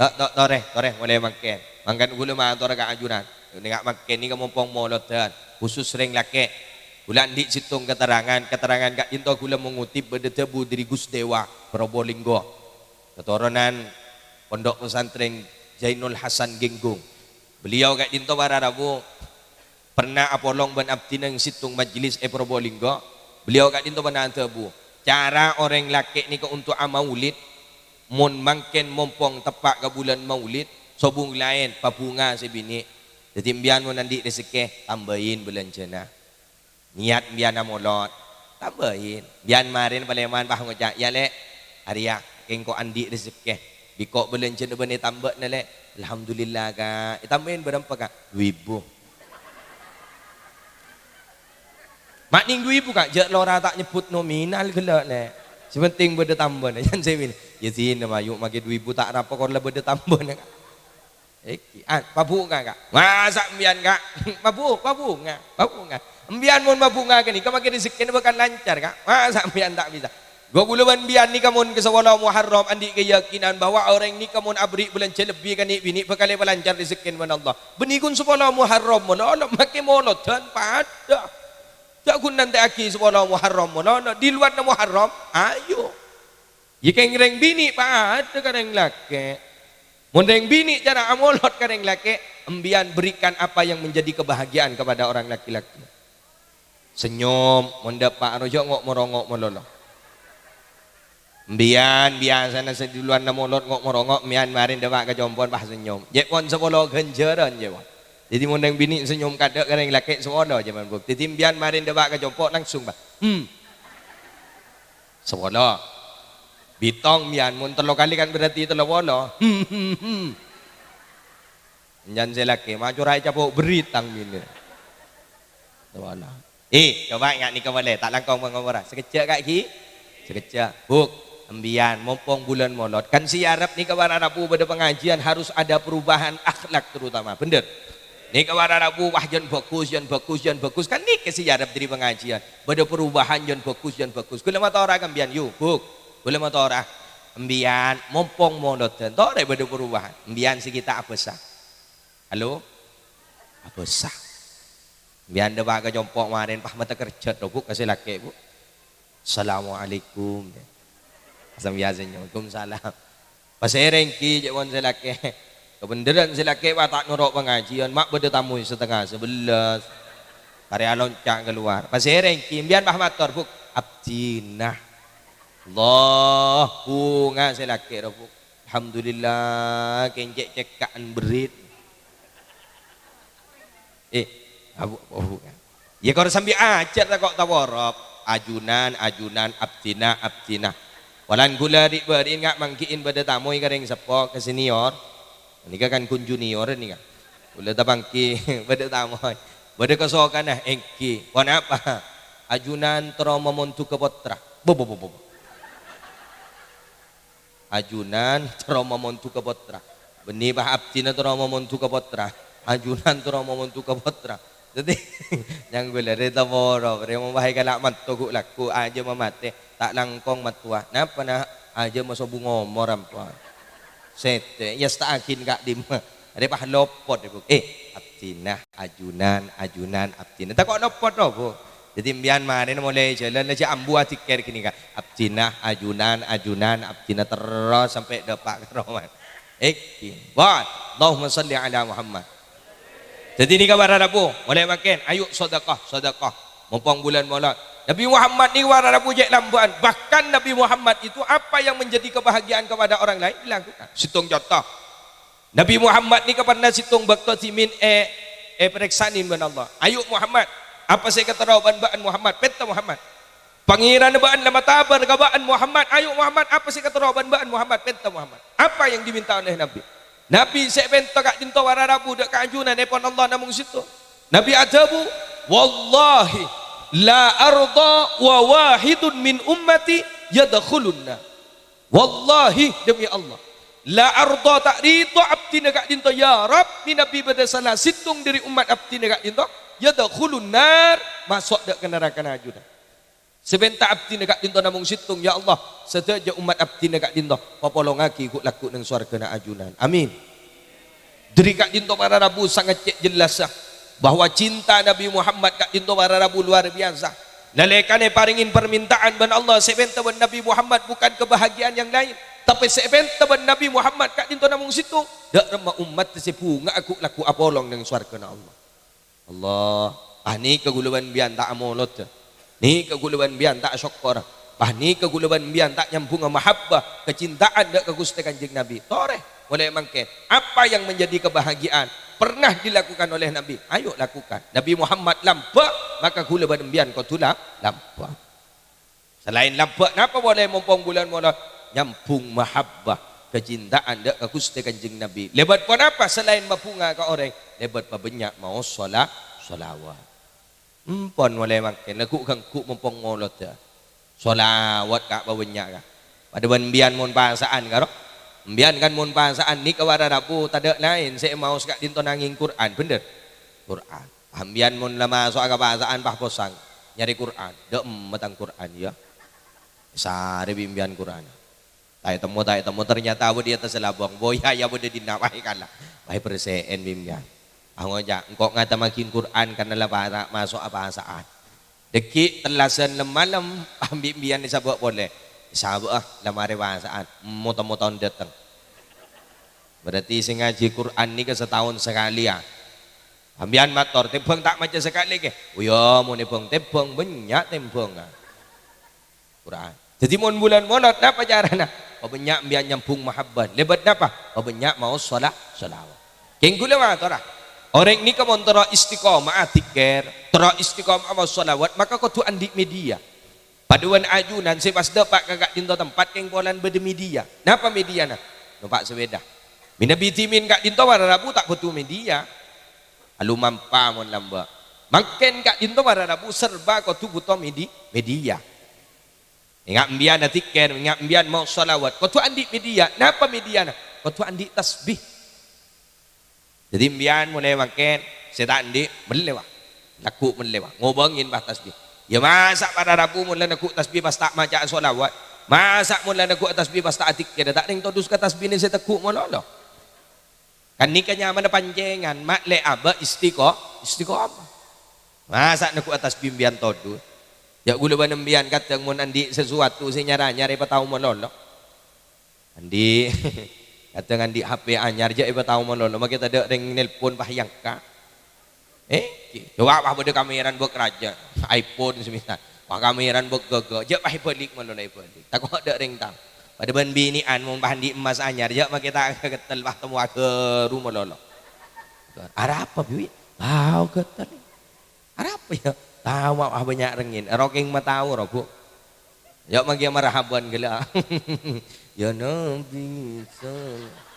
To-, to-, torè, torè, molaè mangkèn. Mangkana ghulâ mator ka ajunan. Nèka mangkèn nèka mompong molodhân, khusus rèng lakè'. Ghulâ andi' sèttong katerrangan, katerrangan ka'dinto ghulâ mangotip bâdâ dhâbu dhâri Gus Dewa, Probolinggo. Katoronan Pondok Pesantren Zainul Hasan Genggong. Beliau ka'dinto para rabu pernah apolong bân abdhina neng sèttong majelis è Probolinggo. Beliau ka'dinto pernah adhâbu, "Cara orèng lakè' nèka onto' amaulid, mon mangkèn mompong teppa' ka bulân maulid, sobung laèn pabhunga sè binè'. Dhâddhi, empèyan mon andi' rejekkè, tambâi bâlânjhâna." Niyat empèyan amolod, tambâi. Empèyan marèna palèman pas ngoca', "Yâ, Lè', arèya, kèng ko' andi' rejekkè. Bi' ko' bâlânjhâna bân ètambâ'âna, Lè'." "Alhamdulillah, Ka'." "Ètambâi bârâmpa, Ka'?" "Du èbu." "Ma' nèng du èbu, Ka'? Jhâ' lora ta' nyebbhut nominal ghellâ', Lè'. Sè pentèng bâdâ tambâna." Jân sè binè', "Yâ, dinah, mayu' makè du èbu ta' arapa, kor la bâdâ tambâna, Ka'." Èngghi, ah, pabhunga, Ka'. Masa' empèyan, Ka'? Pabhu-, pabhunga, pabhunga. Empèyan mon pabhunga ghânèka makè rejekkèna bhâkal lancar, Ka'. Masa' empèyan ta' bisa? Ghulâ bân empèyan nèka mon ka sapolo Muharram andi' kayakinan bahwa orèng nèka mon aberri' bâlânjhâ lebbi ka nè'-binè' bhâkal èpalancar rejekkèna bân Allah. Bânnè ghun sapolo Muharram malolo, makè molodhân padâ. Jhâ' ghun nantè'aghi sapolo Muharram malolo, di luarna Muharram, ayo. Yâ, kèng rèng binè' padâ ka rèng lakè'. Mon rèng binè' cara amolod ka rèng lakè', empèyan berikan apa yang menjadi kebahagiaan kepada orang laki-laki. Senyum, mon dâpa' aro jhâ' ngo'-morongo' malolo. Mbiyan biyasana sè duluwanna molod ngo'-morongo', mbiyan marèn dâpa' ka compo'na, pas senyum. Jhâ' pon sapolo ghânjhârân, jhâ' pon. Dhâddhi mon rèng binè' senyum kaadâ' ka rèng lakè' sapolo, jhâ' pon, Bu. Dhâddhi mbiyan marèn dâpa' ka compo' langsung, Pak. Hmm. Sapolo. Bitong mbiyan, mon tello kalè kan berarti tello polo. Hmm, hmm, hmm. Ènjân sè lakè', ma' cora' ècapo' berri' tang binè. Wala. Eh, coba enga' nèka polè, ta' langkong pangopora. Sakejjhâ', Ka' Ghi. Sakejjhâ'. Bu', embiyan, mompong bulân molod. Kan sè èarep nèka para rabu bâdâ pengajian harus ada perubahan akhlak terutama. Bhender? Nèka para rabu, wah, jân bhâghus, jân bhâghus, jân bhâghus. Kan nèka sè èarep dâri pengajian. Bâdâ perubahan, jân bhâghus, jân bhâghus. Ghulâ matora ka embiyan, yu, Bu'. Ghulâ matora. Embiyan, mompong molodhân. Torè bâdâ perubahan. Embiyan sè ghi' ta' abhâsa. Halo? Abhâsa. Mbiyan dâpa' ka compo' marèn, pas mata kerjhât, Bu, ka sè lakè', Bu. "Assalamualaikum." Sambiyan senyum, "Waalaikumsalam." Pas èrèng ghi, cè' pon sè lakè'. Kabhendherrân sè lakè', Pak, ta' noro' pangajiân, ma' bâdâ tamoy satengnga sabellâs. Karè alonca' kalowar. Pas èrèng ghi, mbiyan pas mator, Bu. "Abdhina." Allah, bhunga sè lakè', ro, Bu. Alhamdulillah, kèng cè' cèkka'an berri'. Eh, abu, abu. Iyâ, kor sambi ajhâr tako' taworop. Ajunan, ajunan, abdhina, abdhina. Polana ghulâ ri'-bâri'in nga' mangghi'in bâdâ tamoy ka rèng seppo, ka senior. Nèka kan ghun junior nèka. Ghulâ tapangghi bâdâ tamoy. Bâdâ kasokana, èngghi. Ponapa? Ajunan terro mamondhughâ pottra. Bo, bo, bo, bo, bo. Ajunan terro mamondhughâ pottra. Bânnè, Pak, abdhina terro mamondhughâ pottra. Ajunan terro mamondhughâ pottra. Dhâddhi, nyang ghulâ rè' taporo, rè' mobâ è kala' matto ghu'-lagghu', ajâ mamatè, ta' langkong mattowa. Napa, Na'? Ajâ masobung omor, ampon. Sèdhâ, èyasta'aghin ka'dimma. Rè' pas lopot, Bu. Eh, abdhina, ajunan, ajunan, abdhina. Tako' lopot, no, Bu. Dhâddhi, mbiyan marèna molaè jhâlân, la jhâ' ambu adzikkèr ghânèka. Abdhina, ajunan, ajunan, abdhina terros sampè' dâpa' ka roma. Èngghi. Bon. Allahumma shalli ala Muhammad. Dhâddhi, nèka para rabu, molaè mangkèn, ayo sedekah, sedekah. Mompong bulân molod. Nabi Muhammad nèka para rabu cè' lambâ'ân. Bahkan Nabi Muhammad itu apa yang menjadi kebahagiaan kepada orang lain, dilakukan. Sèttong conto. Nabi Muhammad nèka pernah sèttong bâkto dhimèn è-, èparèksanè bân Allah. "Ayo Muhammad, apa sè èkaterro bân bâ'ân Muhammad? Pènta Muhammad. Pangèranna bâ'ân la matabâr ka bâ'ân Muhammad. Ayo Muhammad, apa sè èkaterro bân bâ'ân Muhammad? Pènta Muhammad." Apa yang diminta oleh Nabi? Nabi sè èpènta ka'dinto para rabu dâ' ka ajunan èpon Allah namong sèttong. Nabi adhâbu, "Wallahi la ardha wa wahidun min ummati yadkhulun nar." Wallahi, demi Allah, la ardha, ta' ridho abdhina ka'dinto, ya Rabb, mènabi bâdâ sala sèttong dâri ommat abdhina ka'dinto, yadkhulun nar, maso' dâ' ka narakana ajunan. Sè pènta abdhina ka'dinto namong sèttong, ya Allah, sadhâjâ ommat abdhina ka'dinto papolongaghi ghu'-lagghu' neng sowarghâna ajunan. Amin. Dâri ka'dinto para rabu sanget cè' jellassa bahwa cinta Nabi Muhammad ka'dinto para rabu luar biasa. Nalèkana èparèngè parmènta'an bân Allah sè èpènta bân Nabi Muhammad bukan kebahagiaan yang lain, tapè sè èpènta bân Nabi Muhammad ka'dinto namong sèttong, dâ' remma ommat sè bhunga'a ghu'-lagghu' apolong neng sowarghâna Allah. Allah, ah, nèka ghulâ bân bi'ân ta' amolodhâ. Nèka ghulâ bân bi'ân ta' asokkor. Ah, nèka ghulâ bân bi'ân ta' nyambhunga mahabbah, kacinta'an dâ' ka Ghustè Kanjeng Nabi. Torè, molaè mangkèn. Apa yang menjadi kebahagiaan pernah dilakukan oleh Nabi? Ayo lakukan. Nabi Muhammad lambâ', maka ghulâ bân bi'ân kodhu la-, lambâ'. Salaèn lambâ' napa polè mompong bulân molod? Nyambhung mahabbah, kacinta'an dâ' ka Ghustè Kanjeng Nabi. Lèbât ponapa salaèn mabhunga ka orèng? Lèbât pabânnya' maos sola-, sholawat. Empon molaè mangkèn, lagghu'-ghangghu' mompong molodhâ. Sholawat ka' pabânnya' ka'. Padâ bân bi'ân mon pasa'an, karo? Bi'ân kan mon pasa'an nèka para rabu tadâ' laèn sè èmaos ka'dinto nangèng Qur'an, bhender? Qur'an. Ambiyan mon la maso'a ka pasa'an, pas posang nyarè Qur'an. Dâ' emma tang Qur'an, ya. Sarè bi' ambiyan Qur'an. Ta' ètemmo, ta' ètemmo, ternyata abâ' di attas labong. Boya, ya, bâdâ dinna', wah, kala. Wah, bersè'èn bi' ambiyan. Ah, ngoca', "Engko' ngatammaghi Qur'an, karna la para maso'a pasa'an." Dâgghi' tellasan lem-malem, ambi' ambiyan èsabâ' polè. Èsabâ', ah, la marè pasa'an. Mo-, temmo taon dâteng. Berarti sè ngajhi Qur'an nèka sataon sakalè, ya. Ambiyan mator, "Tèmbhâng ta' maca sakalè, kè?" "Oh, ya, mon tèmbhâng, tèmbhâng, bânnya' tèmbhângnga." Qur'an. Dhâddhi mon bulân Molod, napa carana? Pabânnya' embiyân nyambhung mahabbah. Lèbât napa? Pabânnya' maos shola-, sholawat. Kèng ghulâ matora, orèng nèka mon terro istiqomah adzikkèr, terro istiqomah maos sholawat, maka kodhu andi' media. Padâ bân ajunan sè pas dâpa' ka ka'dinto tempat kèng polana bâdâ mediana. Napa mediana? Nompa' sepeda. Mènabi dhimèn ka'dinto para rabu ta' bhuto media. Alomampa mon lambâ'. Mangkèn ka'dinto para rabu serba kodhu bhuto medi-, media. Enga' embiyân adzikkèr, enga' embiyân maos sholawat. Kodhu andi' media. Napa mediana? Kodhu andi' tasbih. Dhâddhi embiyân molaè mangkèn, sè ta' andi', mellè, wa. Lagghu' mellè, wa. Ngobângè, wa, tasbih. Iyâ, masa' para rabu mon la nagghu' tasbih pas ta' maca'a sholawat? Masa' mon la nagghu' tasbih pas ta' adzikkèr? Ta' rèng todus ka tasbihna sè tegghu' malolo. Kan nèka nyamana pancèngan, ma' lè abâ' istiqo-, istiqomah. Masa' nagghu'a tasbih embiyân todus? Jhâ' ghulâ bân embiyân kadhâng mon andi' sasuwatu sè nyar-anyar èpatao malolo. Andi', kadhâng andi' H P anyar jhâ' èpatao malolo, makè tadâ' rèng nelpon pas èyangka'. Eh, coba pas bâdâ kamèran bâk rajâ, iPhone semisal. Wah, kamèran bâk ghâghâ, jhâ' pas èbâlik malolo èbâlik. Tako' tadâ' rèng tao. Padâ bân binè'an, mon pas andi' emmas anyar, jhâ' makè ta' ghâttel, pas temmo aghâru malolo. Arapa, Bi? Tao ghâttel. Arapa, yâ? Tao, ma' bânnya' rèngngèn. Rokèng matao, ro, Bu. Yâ, mangkèn marhaban ghellâ'. Ya Nabi, sal-,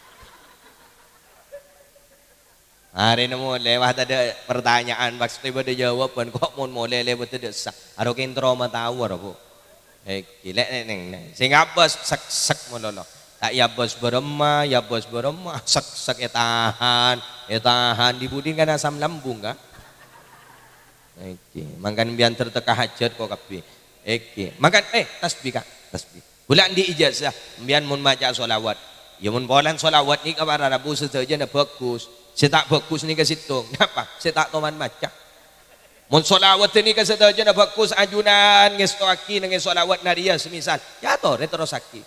Arèna molè, wah, tadâ' pertanyaan, maksodda bâdâ jawaban, kok mon molè lèbât tadâ' essa. Aro kèng terro matao, ro, Bu. Èngghi, lè', nèng, nèng, nèng. Sè ngabâs, sek-sek malolo. Ta' èabâs bârâmma, èabâs bârâmma, sek-sek ètahan, ètahan. Di-budi kan asam lambung, kan? Èngghi, mangkana embiyân ter-, teka hajat ko' kabbhi. Èngghi, mangkana, eh, tasbih, Ka', tasbih. Ghulâ andi' ijazah, embiyân mon maca'a sholawat. Ya, mon polana sholawat nèka para rabu sadhâjâna bhâghus. Sè ta' bhâghus nèka sèttong. Napa? Sè ta' toman maca. Mon sholawat nèka sadhâjâna bhâghus, ajunan ngèstowaghi neng è sholawat Nariyah semisal. Ya, torè terrossaghi.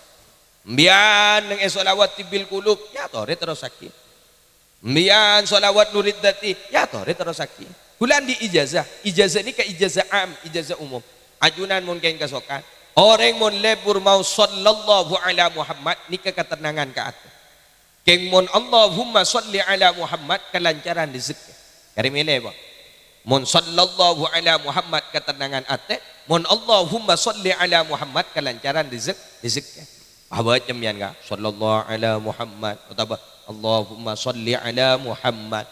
Embiyân neng è sholawat Tibbil Qulub, ya, torè terrossaghi. Embiyân sholawat Nurid Dzati, ya, torè terrossaghi. Ghulâ andi' ijazah. Ijazah nèka ijazah am, ijazah umum. Ajunan mon kèng kasokan. Orèng mon lebur maos sallallahu ala Muhammad, nèka katennangan ka atè. Kèng mon Allahumma shalli ala Muhammad, kalancaran rejhekkè. Karè mèlè, Pak. Mon sallallahu ala Muhammad, katennangan atè. Mon Allahumma shalli ala Muhammad, kalancaran rejhek-, rejhekkè. Pas baca sampèyan, Ka', "Sallallahu ala Muhammad," otabâ "Allahumma shalli ala Muhammad."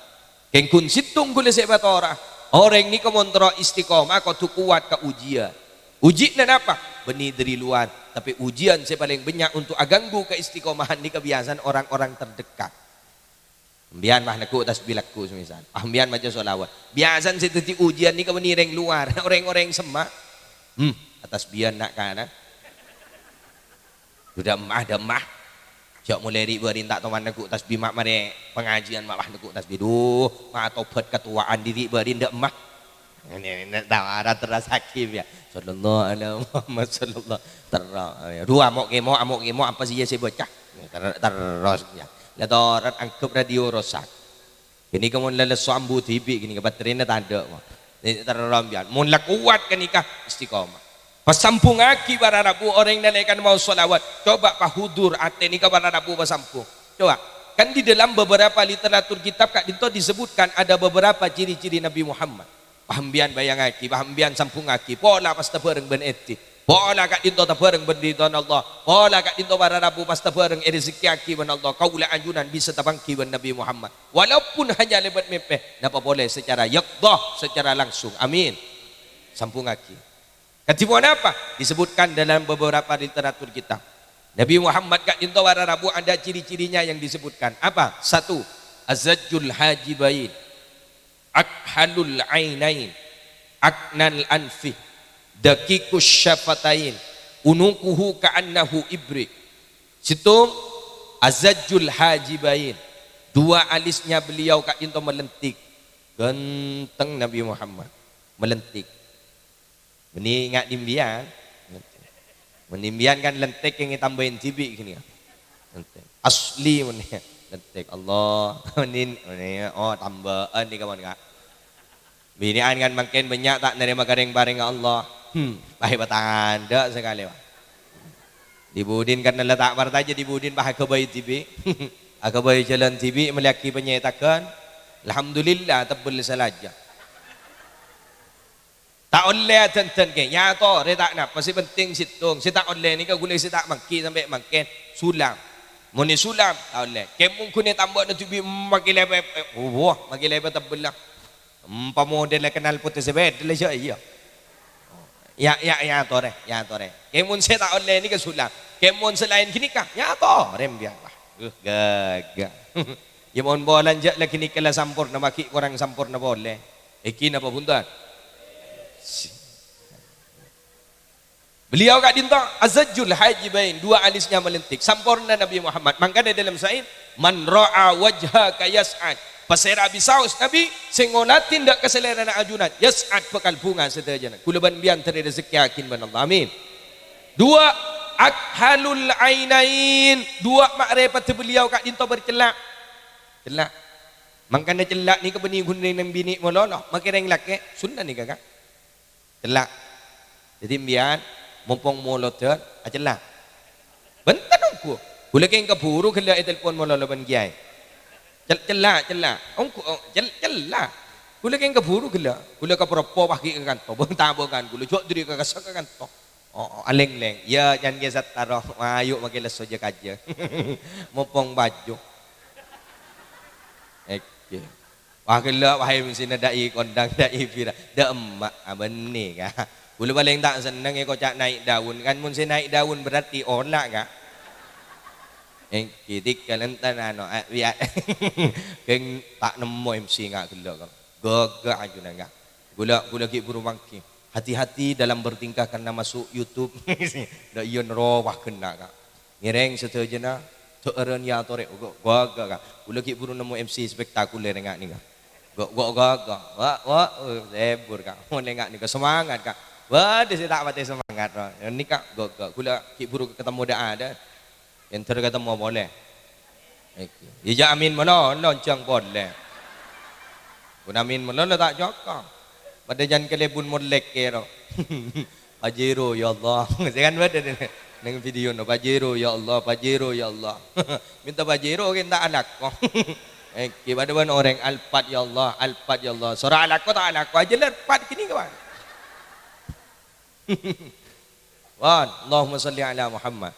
Kèng ghun sèttong ghulâ sè èpatora. Orèng nèka mon terro istiqomah kodhu kowat ka ujian. Ujianna napa? Bânnè dâri lowar. Tapè ujian sè palèng bânnya' untuk aganggu kaistiqomahan nèka biyasana orang-orang terdekat. Sampèyan pas neggu' tasbih lagghu' semisal. Pas sampèyan maca sholawat. Biyasana sè dhâddhi ujian nèka bânnè rèng lowar, rèng-orèng semma'. Hmm, atasbihan na'-kana'. Duh, dâ' emma, dâ' emma. Jhâ' molaè ri'-bâri' ta' toman neggu' tasbih, ma' marè pangajiân ma' pas neggu' tasbih. Duh, ma' tobat katowa'an ri'-bâri' dâ' emma. Nè, nè, tawara terrossaghi, ya. Sallallahu ala Muhammad, sallallahu. Terro, ya. Duh, amo' kèmo, amo' kèmo, apa sè iyâ sè èbâca? Ter-, terros, ya. La torot angghep radio rosak. Ghânèka mon la lesso ambu dhibi' ghânèka, batterina tadâ', mon. Nè, terro sampèyan. Mon la kowat ghânèka, istiqomah. Pasambhungngaghi para rabu orèng nalèkana maos sholawat. Coba pahudur atè nèka para rabu pasambhung. Coba, kan di dalam beberapa literatur kitab ka'dinto disebutkan ada beberapa ciri-ciri Nabi Muhammad. Pas sampèyan bâjângngaghi, pas sampèyan sambhungngaghi, pola pas tabâreng bân èdhi. Pola ka'dinto tabâreng bân ridhâna Allah. Pola ka'dinto para rabu pas tabâreng èrejekkèyaghi bân Allah. Kaulâ ajunan bisa tapangghi bân Nabi Muhammad. Walaupun hanya lèbât mèmpè, napa polè secara yaqdhah, secara langsung. Amin. Sambhungngaghi. Kadhi ponapa? Disebutkan dalam beberapa literatur kitab. Nabi Muhammad ka'dinto para rabu ada ciri-cirinya yang disebutkan. Apa? Satu, azajjul hajibain, akhalul ainain, aknal anfi, daqiqus syafatain, unuquhu ka'annahu ibri. Sèttong, azajjul hajibain. Dua alisnya beliau ka'dinto malentik. Ganteng Nabi Muhammad. Malentik. Mènè nga' dhimbiyân. Mènè dhimbiyân kan lentik kèng ètambâi dhibi' ghânèka. Lentik. Asli mènè. Lentik. Allah. Mènè, mènè. Oh, tambâ'ân nèka mon, Ka'. Binè'an kan mangkèn bânnya' ta' narèma karèng-parèngnga Allah. Hmm, pas èpatandhâ sakalè, Pak. Di-budin kan la ta' parcajâ, di-budin pas aghâbây dhibi'. Aghâbây jhâlân dhibi', mellèyaghi panyètaghân. Alhamdulillah, tebbel salaja. Ta' ollè adhândhân, kè. Nyatorè ta' napa, sè pentèng sèttong. Sè ta' ollè nèka ghulâ sè ta' mangghi sampè' mangkèn. Sulam. Mon è sulam, ta' ollè. Kè mon ghun è tambâna dhibi' makè lèbâ, eh, wah, makè lèbâ tebbella. Empa model kenal potè sepeda la, iyâ, iyâ. Ya, ya, ya, torè, ya, torè. Kè mon sè ta' ollè nèka sulam. Kè mon sè laèn ghânèka, ya, torè, biar lah. Uh, ghâghâ. Ya, mon polana jhâ' la ghânèka la samporna, maghi korang samporna polè. Èngghi napa bhunten? Si-, Beliau ka'dinto azajjul hajibain, dua alisnya melentik, samporna Nabi Muhammad. Mangkana dalam sa'id, "Man ra'a wajhaka yas'ad." Pasèra bisaos Nabi, sè ngolatè dâ' ka salèrana ajunan, yas'ad, bhâkal bhunga sadhâjâna. Ghulâ bân bi'an terè rezekkiyaghin bân Allah. Amin. Dua, akhalul ainain. Dua ma'rifat beliau ka'dinto bercella'. Cella'. Mangkana cella' nèka bânnè ghun rèng binè' malolo, makè rèng lakè', sunna nèka, Ka'. Cella'. Dhâddhi, sampèyan, mompong molodhân, acella'. Bhunten ongghu. Ghulâ kèng kabhuru ghellâ' ètelpon malolo bân kèyaè. Cel-, cella', cella'. Ongghu, oh, cel-, cella'. Ghulâ kèng kabhuru ghellâ'. Ghulâ kaporoppo pas ghi' ka kanto. Bâng-tabângan ghulâ jhâ' dhâri kakassa ka kanto. Oh, oh, alènglèng. Iyâ, can kè sattaro. Mayu' makè lesso jâ-kajâ. Mompong bâju. Èngghi. Wah, ghellâ', wahai mèsèna dâ'i kondang, dâ'i pira. Dâ' emma', abânnè, Ka'. Ghulâ palèng ta' senneng èkoca' naik daun. Kan mon sè naik daun berarti ola', Ka'. Èngghi, tèghâl enten ano, a-, wi-, a-, kèng ta' nemmo M C nga' ghellâ', Ka'. Ghâghâ ajunan, Ka'. Ghulâ, ghulâ ghi' buru mangghi. Hati-hati dalam bertingkah karena masuk YouTube. Dâ' iyâ nèro wah ghenna', Ka'. Ngèrèng sadhâjâna, dhâ'ârân èyatorè, ghu-, ghâghâ, Ka'. Ghulâ ghi' buru nemmo M C spektakuler nga' nèka. Ghu-, ghu-, ghâghâ, wa', wa', eh, lebur, Ka'. Mon nga' nèka semangat, Ka'. Bâdâ sè ta' patè semangat, wa'. Nèka, ghâghâ. Ghulâ ghi' buru katemmo dâ'-adâ'. Èntar katemmo polè. Èngghi. Iyâ, jhâ' amin malolo, lonjhâng polè. Mon amin malolo ta' cokop. Padâ can kalèbun molèk kèro. Pajero, ya Allah. Sè kan bâdâ nèng, nèng video no, Pajero, ya Allah, Pajero, ya Allah. Mènta Pajero kèng ta' alako. Èngghi, padâ bân orèng, Alphard, ya Allah, Alphard, ya Allah. Soro alako ta' alako, ajâ Alphard ghânèka, Pak. Pon, Allahumma shalli ala Muhammad.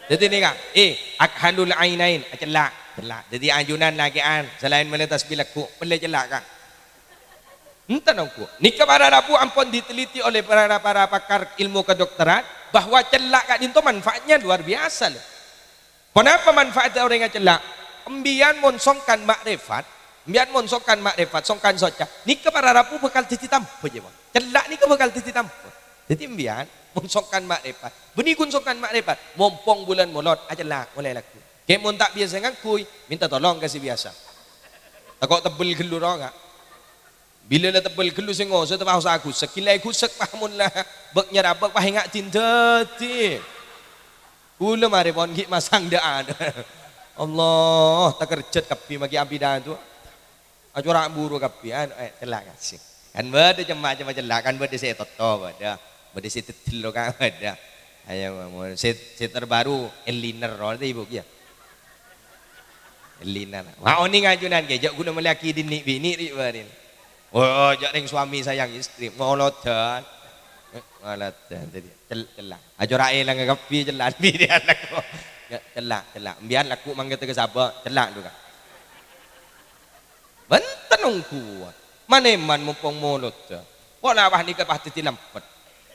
Dhâddhi nèka, eh, akhalul ainain, cella', cella'. Dhâddhi ajunan lakè'an, salaèn mellè tasbih lagghu', mellè cella', Ka'. Enten ongghu. Nèka para rabu ampon diteliti oleh para, para pakar ilmu kedokteran bahwa cella' ka'dinto manfaatnya luar biasa, lho. Ponapa manfaatnya orèng acella'? Embiyân mon songkan ma'rifat, embiyân mon songkan ma'rifat, songkan soca, nèka para rabu bhâkal dhâddhi tambhâ, jâ, Pak. Cella' nèka bhâkal dhâddhi tambhâ. Dhâddhi embiyân mon songkan ma'rifat, bânnè ghun songkan ma'rifat, mompong bulân molod, acella' molaè lagghu'. Kè mon ta' biyasa ngangghuy, mènta tolong ka sè biyasa. Tako' tebbel ghâllu rowa, Ka'. Bilâ la tebbel ghâllu sè ngoso, ta' paosa aghusek, ghilâ èghusek, pas mon la bâk nyarabâk, pas enga' din dhâddhi. Ghulâ marè pon ghi' masang dâ'-adâ'. Allah, takerjhât kabbhi maghi' apidato. Acora' buru kabbhi, anu, eh, cella' kasè. Kan bâdâ cem-macem cella', kan bâdâ sè ètotto, bâdâ. Bâdâ sè teddhel, Ka', bâdâ. Ayo, mon sè, sè terbaru, eyeliner, rowa, Ibu, kèya. Lina. Wah, onèng ajunan, kè, jhâ' ghulâ mellèyaghi dinni' binè' rè' bârèn. Oh, jhâ' rèng suami sayang istri, molodhân. Eh, molodhân, dhâddhi cel-, cella'. Acora' èlang kabbhi cella' binè' anak. Ya, cella', cella'. Embiyân lagghu' mangkèta ka sabâ', cella' dhu, Ka'. Bhunten ongghu. Man-èman mompong molodhân. Pola wah nèka pas dhâddhi lèmpet.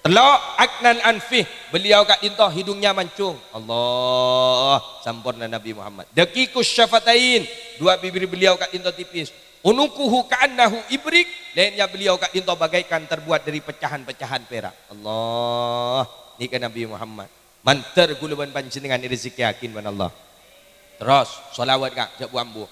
Tello', aknan anfih, beliau ka'dinto hidungnya mancung. Allah, samporna Nabi Muhammad. Daqiqus syafatain, dua bibir beliau ka'dinto tipis. Unuquhu ka'annahu ibrik, lènnya beliau ka'dinto bagaikan terbuat dari pecahan-pecahan perak. Allah, nèka Nabi Muhammad. Mandhâr ghulâ bân panjhennengngan èrezekkèyaghin bân Allah. Terros, shalawat, Ka', jhâ' bu-ambu.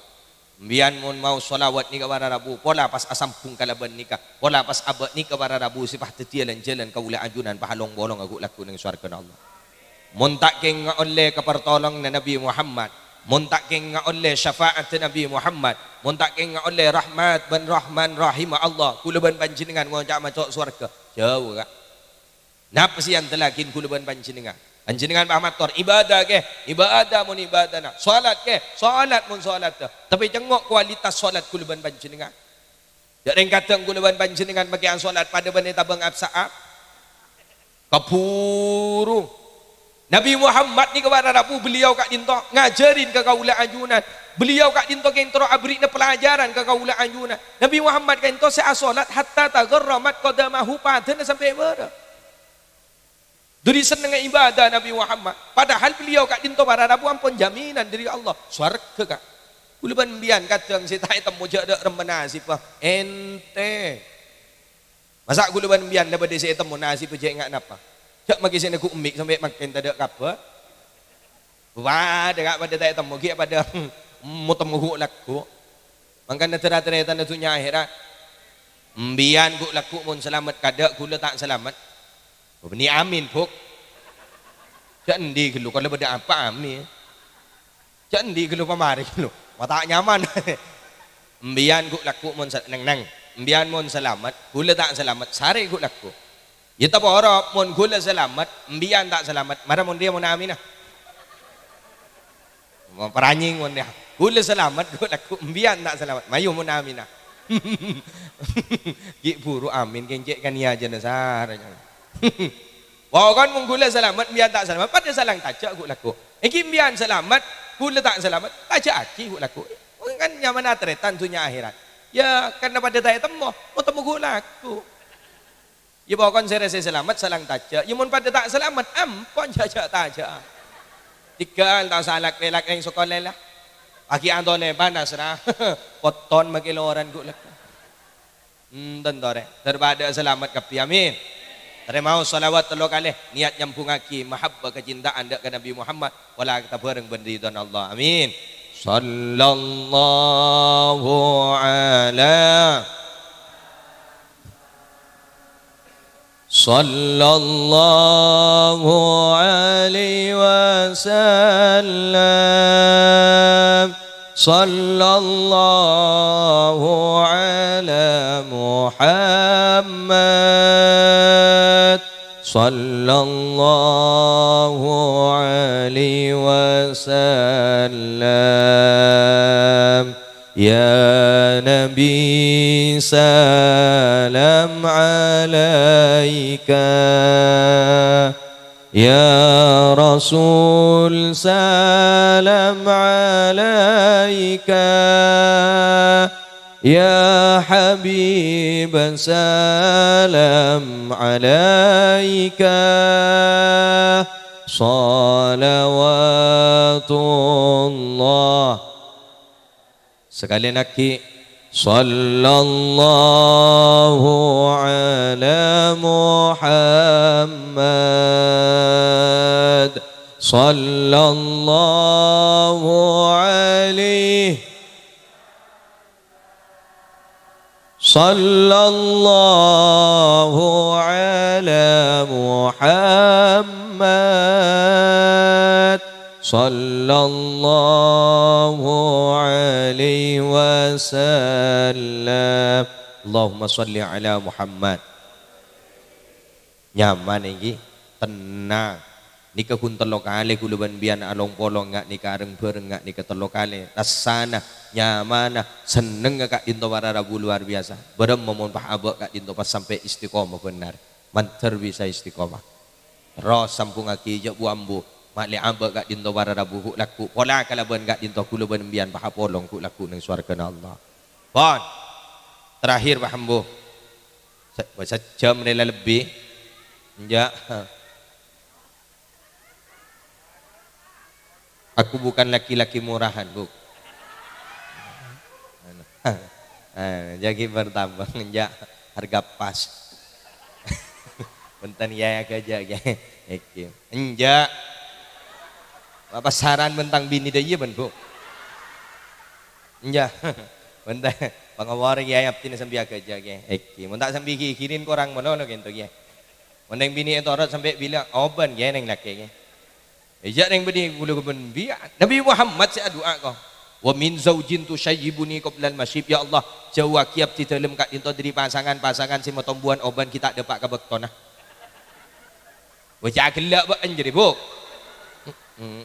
Embiyân mon maos shalawat nèka para rabu, pola pas asambhung kalabân nèka, pola pas abâ' nèka para rabu sè pas dhâddhiyâ lan-jhâlân kaulâ ajunan pas along-polong agu'-lagghu' neng sowarghâna Allah. Mon ta' kèng ngaollè kapartolonganna Nabi Muhammad, mon ta' kèng ngaollè syafa'atta Nabi Muhammad, mon ta' kèng ngaollè rahmat bân rahman rahimma Allah, ghulâ bân panjhennengngan ngoca' maco' sowarghâ, jhâu, Ka'. Napa sè èandellaghi ghulâ bân panjhennengngan? Panjhennengngan pas mator, "Ibadah, Kè, ibadah mon ibadana. Shalat, Kè, shalat mon shalatta." Tapè cengngo' kualitas shalat kaulâ bân panjhennengngan. Jhâ' rèng kadhâng kaulâ bân panjhennengngan makè ashalat padâ bân ètabâng ap-sa'ap. Kabhuru. Nabi Muhammad nèka para rabu, beliau ka'dinto ngajhârin ka kaulâ ajunan. Beliau ka'dinto kèng terro abherri'na pelajaran ka kaulâ ajunan. Nabi Muhammad ka'dinto sè ashalat hatta tagharramat qadamahu, padâna sampè' bârâ'. Dhâri sennengnga ibadah Nabi Muhammad. Padahal beliau ka'dinto para rabu ampon jaminan dhâri Allah. Sowarghâ, Ka'. Kaulâ bân biyan kadhâng sè ta' ètemmo jhâ' dâ' remma nasibbhâ. Ènte. Masa' kaulâ bân biyan la bâdâ sè ètemmo nasibbhâ jhâ' enga' napa? Jhâ' makè sè neggu' emmik sampè' mangkèn tadâ' kabhâr. Padâ, Ka', padâ ta' ètemmo, ghi' padâ mo-temmo ghu' lagghu'. Mangkana dhâr-tarètanna dhunnya akhèrat. Embiyan ghu' lagghu' mon salamet kadâ', kaulâ ta' salamet. Bânnè amin, Bu'. Jhâ' endi ghâllu, kaulâ bâdâ apa amin? Jhâ' endi ghâllu pamarè ghâllu. Ma' ta' nyaman. Embiyan ghu' lagghu' mon sa-, neng-neng. Embiyan mon salamet, kaulâ ta' salamet, sarè ghu' lagghu'. Yâ taporo, mon kaulâ salamet, embiyan ta' salamet, mara mon rèya mon amina. Mon paranyèng mon rèya. Kaulâ salamet, ghu' lagghu', embiyan ta' salamet, mayu mon amina. Ghi' buru amin, kèng cè' kanèya jhâna sarè. Pokon mon kaulâ salamet, embiyan ta' salamet, padâ salang tajhâ' ghu' lagghu'. Èngghi embiyan salamet, kaulâ ta' salamet, tajhâ'aghi ghu' lagghu'. Kan nyamana tarètan dhunnya akhèrat. Yâ, karna padâ ta' ètemmo, mo-temmo ghu' lagghu'. Yâ pokon sè rèsè salamet salang tajhâ'. Yâ mon padâ ta' salamet, ampon jhâ'-jhâ' tajhâ'â. Tèghâl ta' salak-pèlak neng sakola la. Paghi' antolè panas ra. Potton makè loran ghu' lagghu'. Enten torè. Dâr padâ salamet kabbhi. Amin. Tarèmaos shalawat tello kalè. Niyat nyambhungngaghi mahabbah kacinta'an dâ' ka Nabi Muhammad. Pola tabhâreng bân ridhona Allah. Amin. Sallallahu ala Sallallahu alaihi wasallam. Sallallahu ala Muhammad. Sallallahu alaihi wasallam. Ya Nabi, salam alaika. Ya Rasul, salam alaika. Ya Habib, salam alaika. Salawatullah. Sakalèyan aghi', sallallahu ala Muhammad, sallallahu alaihi, sallallahu ala Muhammad. Sallallahu alaihi wasallam. Allahumma shalli ala Muhammad. Nyaman èngghi? Tennang. Nèka ghun tello kalè kaulâ bân biyan along-polong nga' nèka areng-bhâreng nga' nèka tello kalè. Rassana, nyamana, sennengnga ka'dinto para rabu luar biasa. Bârâmma mon pas abâ' ka'dinto pas sampè' istiqomah bhendher. Mandhâr bisa istiqomah. Terros sambhungngaghi jhâ' bu-ambu. Ma'lè abâ' ka'dinto para rabu ghu' lagghu'. Pola kalabân ka'dinto kaulâ bân biyan pas apolong ghu' lagghu' neng sowarghâna Allah. Pon. Terakhir, Pak Ambo. Se-, sajjhâm rè la lebbi. Enjâ'. Aku bukan laki-laki murahan, Bu. Anu. Eh, jagi bertambah, enjâ', harga pas. Bhunten, yâ, aghâjâ', yâ. Èkè. Enjâ'. Pasaran bân tang binè dâ' iyâ bân, Bu. Enjâ'. Bhunten, pangowor, yâ, abdhina sambi aghâjâ', yâ. Èkè. Mon ta' sambi ghi-, ghiring korang malolo kento, yâ. Mon neng binè ètorot sampè' bilâ, obân, yâ, neng lakè', yâ. Iyâ, neng bâdhi kaulâ bân biyan. Nabi Muhammad sè adu'a, ko. "Wa min zaujin tusyayyibuni qoblal masyib." Ya Allah, jhâuwâghi abdhi dhâlem ka'dinto dâri pasangan-pasangan sè matombuwân obân ghi' ta' dâpa' ka bâktona. Wah, cagella' bâ'en jârèya, Bu. Hmm.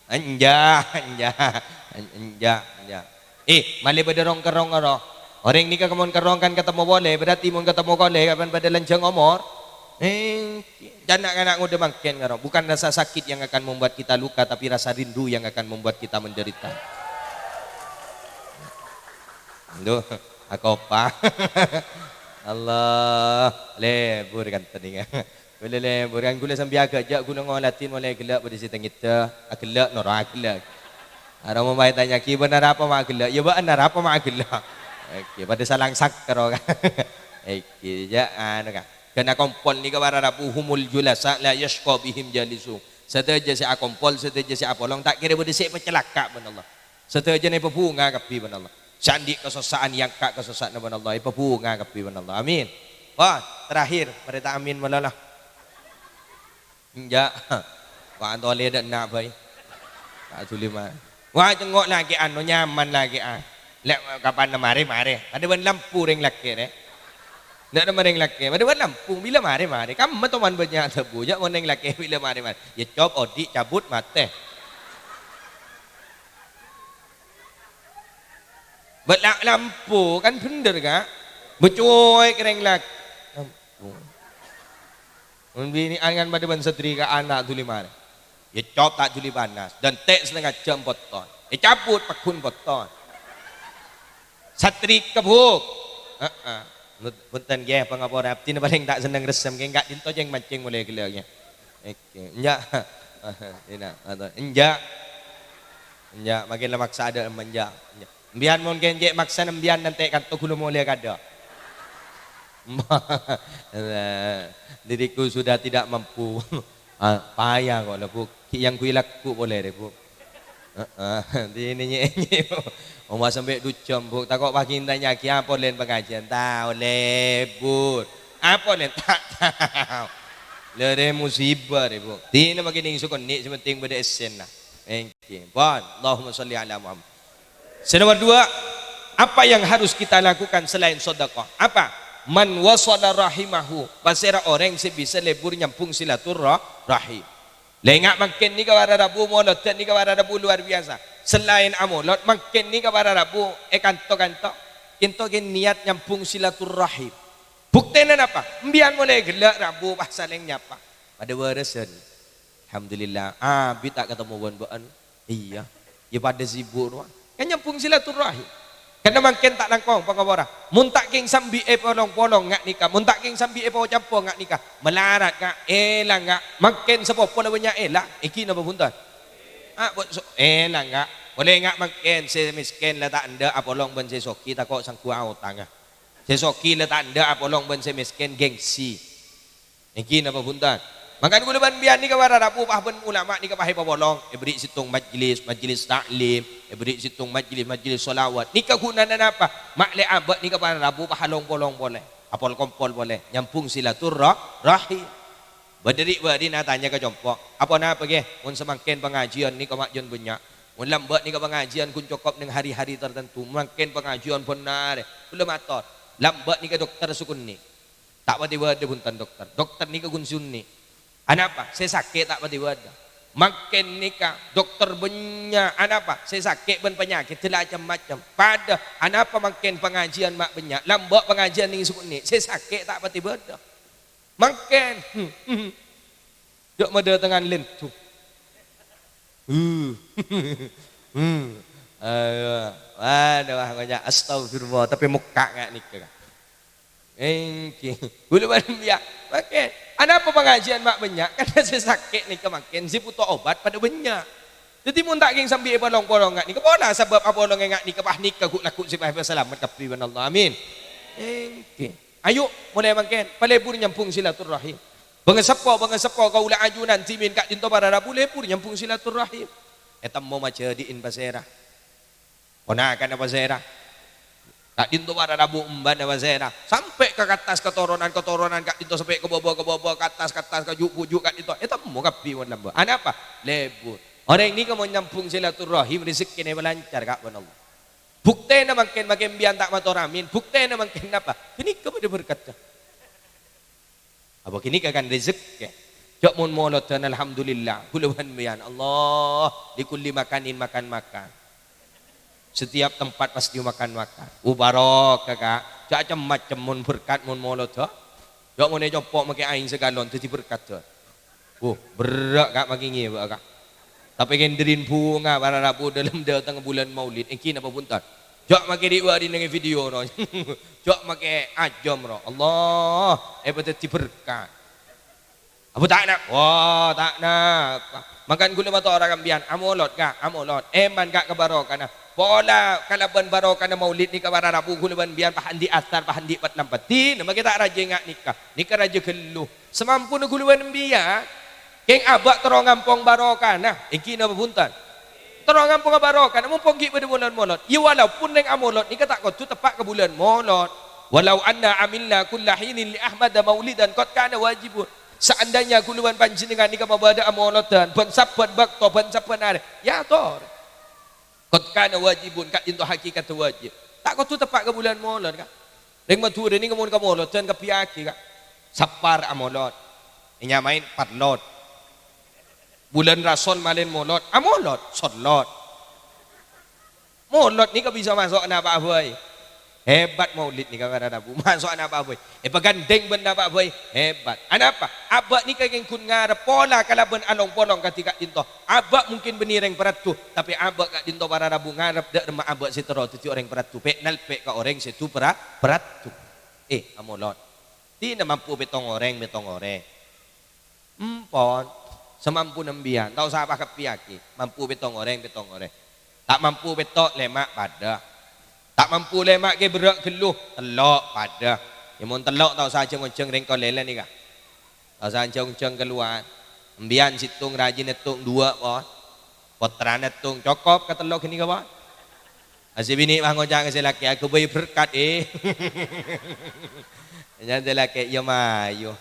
Enja', enja', enja', enja'. Eh, malè bâdâ rong-kerrong ro. Orèng nèka mon kerrong kan katemmo polè, berarti mon katemmo polè, kapan padâ lanjhâng omor. Eh, jhâ' na'-kana' ngodâ mangkèn karo. Bukan rasa sakit yang akan membuat kita luka, tapi rasa rindu yang akan membuat kita menderita. Aduh, akopa. Allah, lebur kan teninga. Kaulâ lebur, kan kaulâ sambi aghâjâ' kaulâ ngolatè molaè ghellâ' bâdâ sè tengedda, aghellâ' noro' aghellâ'. Arapa mon bâ'na tanya'aghi, "Bâ'na arapa ma' aghellâ'?" "Iyâ bâ'na arapa ma' aghellâ'?" Èngghi, padâ salang sakkèr, kan. Èngghi, jhâ' anu, kan. Ghâna kompol nèka para rabu humul julasa la yasyqa bihim jalisuhum. Sadhâjâ sè akompol, sadhâjâ sè apolong, ta' kèra bâdâ sè èpacalaka bân Allah. Sadhâjâna èpabhunga kabbhi bân Allah. Sè andi' kasossa'an èangka' kasossa'anna bân Allah, èpabhunga kabbhi bân Allah. Amin. Wah, terakhir, marè ta' amin malolo. Enja'. Wah, tolè dâ' enna' bhâi. Ta' dhuli ma-, wah, cengngo' lakè'an, no nyaman lakè'an. Lè' kapan marè, marè. Adâ bân lampu rèng lakè', rè. Ndak ada marèng lakè', adâ bân lampu, bilâ marè, marè. Kamma toman bânnya' dhâbu, jhâ' mon rèng lakè' bilâ marè, marè. Yâ cop, odi', cabut, matè. Bâ' la-, lampu kan bhender, Ka'? Becoy kerrèng lak-, lampu. Mon binè'an kan padâ bân satrika ana' dhuli marè. Yâ cop ta' dhuli panas, dântè' satengnga jhâm potton. Ècabut pagghun potton. Satrika, Bu'. Heeh. Mut-, punten, ngghi, pangapora. Abdhina palèng ta' senneng ressem, kèng ka'dinto cèng-mancèng molaè ghellâ', ngghi. Èngghi. Enja'. Ina, atau enja'. Enja', makin la maksa ada enja'. Enja'. Embiyan mon kèng cè' maksa embiyan nanti kanto ghulâ molaè kada. Diriku sudah tidak mampu. Ah, paya kok la, Bu'. Ghi' yang kui laku polè rè, Bu'. Heeh, dini nye-, nye-, oma sampai dujam, Bu'. Tako' pagi tanya'aghi apa lèn pengajian. Tao, lebur. Apa lèn? Ta' tao. Lere musibah rè, Bu'. Dina pagi ning sukun ni, sing penting bâdâ essenna. Èngghi. Pon. Allahumma sholli ala Muhammad. Sè nomor dua, apa yang harus kita lakukan selain sedekah? Apa? Man wasala rahimahu. Pasèra orèng sè bisa lebur nyambung silaturra-, rahim. Lè, enga' mangkèn nèka para rabu molodhân nèka para rabu luar biasa. Selain amolod, mangkèn nèka para rabu è kanto-kanto. Kènto kèng niat nyambung silaturrahim. Buktèna napa? Embiyan molaè ghellâ' rabu pas salèng nyapa. Padâ bârâsân. Alhamdulillah, abit ta' katemmo bân bâ'ân. Iyâ. Yâ padâ sibuk rowa. Kan nyambung silaturrahim. Karna mangkèn ta' langkong pangapora. Mon ta' kèng sambi èpolong-polong nga' nèka, mon ta' kèng sambi èpo-campo nga' nèka, malarat, Ka', èlang, Ka'. Mangkèn sapopo la bânnya' èlang, èngghi napa bhunten? Ah, bo-, so-, èlang, Ka'. Polè nga' mangkèn sè mèskèn la ta' endâ' apolong bân sè soghi tako' sangghu aotangnga. Sè soghi la ta' endâ' apolong bân sè mèskèn gengsi. Èngghi napa bhunten? Mangkana kaulâ bân biyan nèka para rabu pas bân ulama nèka pas èpapolong, èberri' sèttong majlis, majlis ta'lim, èberri' sèttong majlis, majlis shalawat. Nèka ghunana napa? Ma' lè abâ' nèka para rabu pas along-polong polè, apol-kompol polè, nyambung silaturra-, rahim. Bâdâ ri'-bâri'na atanya ka compo', "Aponapa, Kè, mon samangkèn pangajiân nèka ma' jân bânnya'? Mon lambâ' nèka pangajiân ghun cokop neng hari-hari tartanto, mangkèn pangajiân bhender." Kaulâ mator, "Lambâ' nèka dokter sè kennèng." Ta' patè bâdâ bhunten dokter. Dokter nèka ghun sè onèng. Anapa? Sè sakè' ta' patè bâdâ. Mangkèn nèka dokter bânnya'. Anapa? Sè sakè' bân panyakèdhâ la cem-macem. Padâ, anapa mangkèn pangajiân ma' bânnya'? Lambâ' pangajiân neng sè kennèng. Sè sakè' ta' patè bâdâ. Mangkèn. Jhâ' madâtengan lèndhu. Huh. Hmm. Ayo. Waduh, wah, banyak. Astagfirullah. Tapè mokka' nga' nèka, Ka'. Èngghi. Bulu bân biya'. Mangkèn. Anapa pangajiân ma' bânnya'? Karna sè sakè' nèka mangkèn, sè buto obat padâ bânnya'. Dhâddhi, mon ta' kèng sambi èpolong-polong nga' nèka, pola sabâb apolongè nga' nèka, pas nèka ghu'-lagghu' sè pas èpasalamet kabbhi bân Allah. Amin. Èngghi. Ayo, molaè mangkèn, palebur nyambung silaturrahim. Bângaseppo, bângaseppo, kaulâ ajunan dhimèn ka'dinto para rabu lebur nyambung silaturrahim. Ètemmo majâdi'in pasèra. Ponakana pasèra. Ka'dinto para rabu embana pasèra. Sampè' ka kattas katoronan-katoronan ka'dinto sampè' ka bâbâ, ka bâbâ, kattas, kattas, ka ju'-buju' ka'dinto. Ètemmo kabbhi mon lambâ'. Anapa? Lebur. Orèng nèka mon nyambung silaturrahim, rejekkèna èpalancar, Ka', bân Allah. Buktèna mangkèn, makè embiyan ta' mator amin. Buktèna mangkèn napa? Ghânèka padâ berkatta. Apa ghânèka kan rejekkè? Dâ' mon molodhân, alhamdulillah. Ghulâ bân sampèyan, Allah, di kulli makanin makan-makan. Setiap tempat pasti makan-makan. Oh, barokah, Ka'. Jâ' cem-macem mon berkat, mon molodhân. Dâ' mon ècompo' makè aèng sagalon, dhâddhi berkat, dâ'. Oh, berrâ', Ka', makè ngèbâ, Ka'. Tapè kèng dâri bhunga para rabu dâlem dâteng bulân Maulid. Èngghi napa bhunten? Jâ' makè ri'-bâri' neng video, ro. Jâ' makè ajâm, ro. Allah, èpadhâddhi berkat. Abu ta' napa? Wah, ta' napa. Mangkana ghulâ matora ka sampèyan, amolod, Ka', amolod. Èman, Ka', ka barokana. Pola kalabân barokana Maulid nèka para rabu ghulâ bân sampèyan pas andi' asar, pas andi' pat-, lampet. Dinah makè ta' rajâ nga' nèka. Nèka rajâ ghâllu. Samampuna ghulâ bân sampèyan, kèng abâ' terro ngampong barokana. Èngghi napa bhunten? Terro ngamponga barokana, mompong ghi' bâdâ bulân Molod. Ya, walaupun rèng amolod nèka ta' kodhu teppa' ka bulân Molod. "Walau anna amilna kulla hinin li Ahmada maulidan qad kana wajibun." Saandanya ghulâ bân panjhennengngan nèka mabâdâ'â molodhân bân sabbhân bâkto, bân sabbhân arè, ya ator. Qad kana wajibun, ka'dinto hakikatta wajib. Ta' kodhu teppa' ka bulân Molod, Ka'. Rèng Madhurâ nèka mon ka molodhân kabbhiyâghi, Ka'. Sappar amolod. Ènyamaè parlot. Bulân Rasol malèn molod, amolod, sollot. Molod nèka bisa maso' napa'a bhâi. Hebat Maulid nèka para rabu, maso' napa'a bhâi. Èpagandhèng bân napa'a bhâi, hebat. Anapa? Abâ' nèka kèng ghun ngarep pola kalabân along-polong kadhi ka'dinto. Abâ' mungkin bânnè rèng paraddhu, tapè abâ' ka'dinto para rabu ngarep dâ' remma abâ' sè terro dhâddhi orèng paraddhu, pè' nalpè' ka orèng sè du para-, paraddhu. Eh, amolod. Dinah mampu pèttong orèng, pèttong orèng. Empon, samampuna sampèyan, ta' osa pakabbhiyâghi. Mampu pèttong orèng, pèttong orèng. Ta' mampu pètto', lèma', padâ. Ta' mampu lèma' kè berrâ' ghâllu, tello', padâ. Ya, mon tello' ta' osa jâng-onjâng rèng kolèla nèka. Ta' osa jâng-onjâng kalowar. Sampèyan sèttong rajina èttong duwâ', pon. Pottrana èttong, cokop ka tello' ghânèka, pon. Sè binè' pas ngoca' ka sè lakè', "Aghâbây berkat, eh." Nyan sè lakè', "Iyâ, mayu."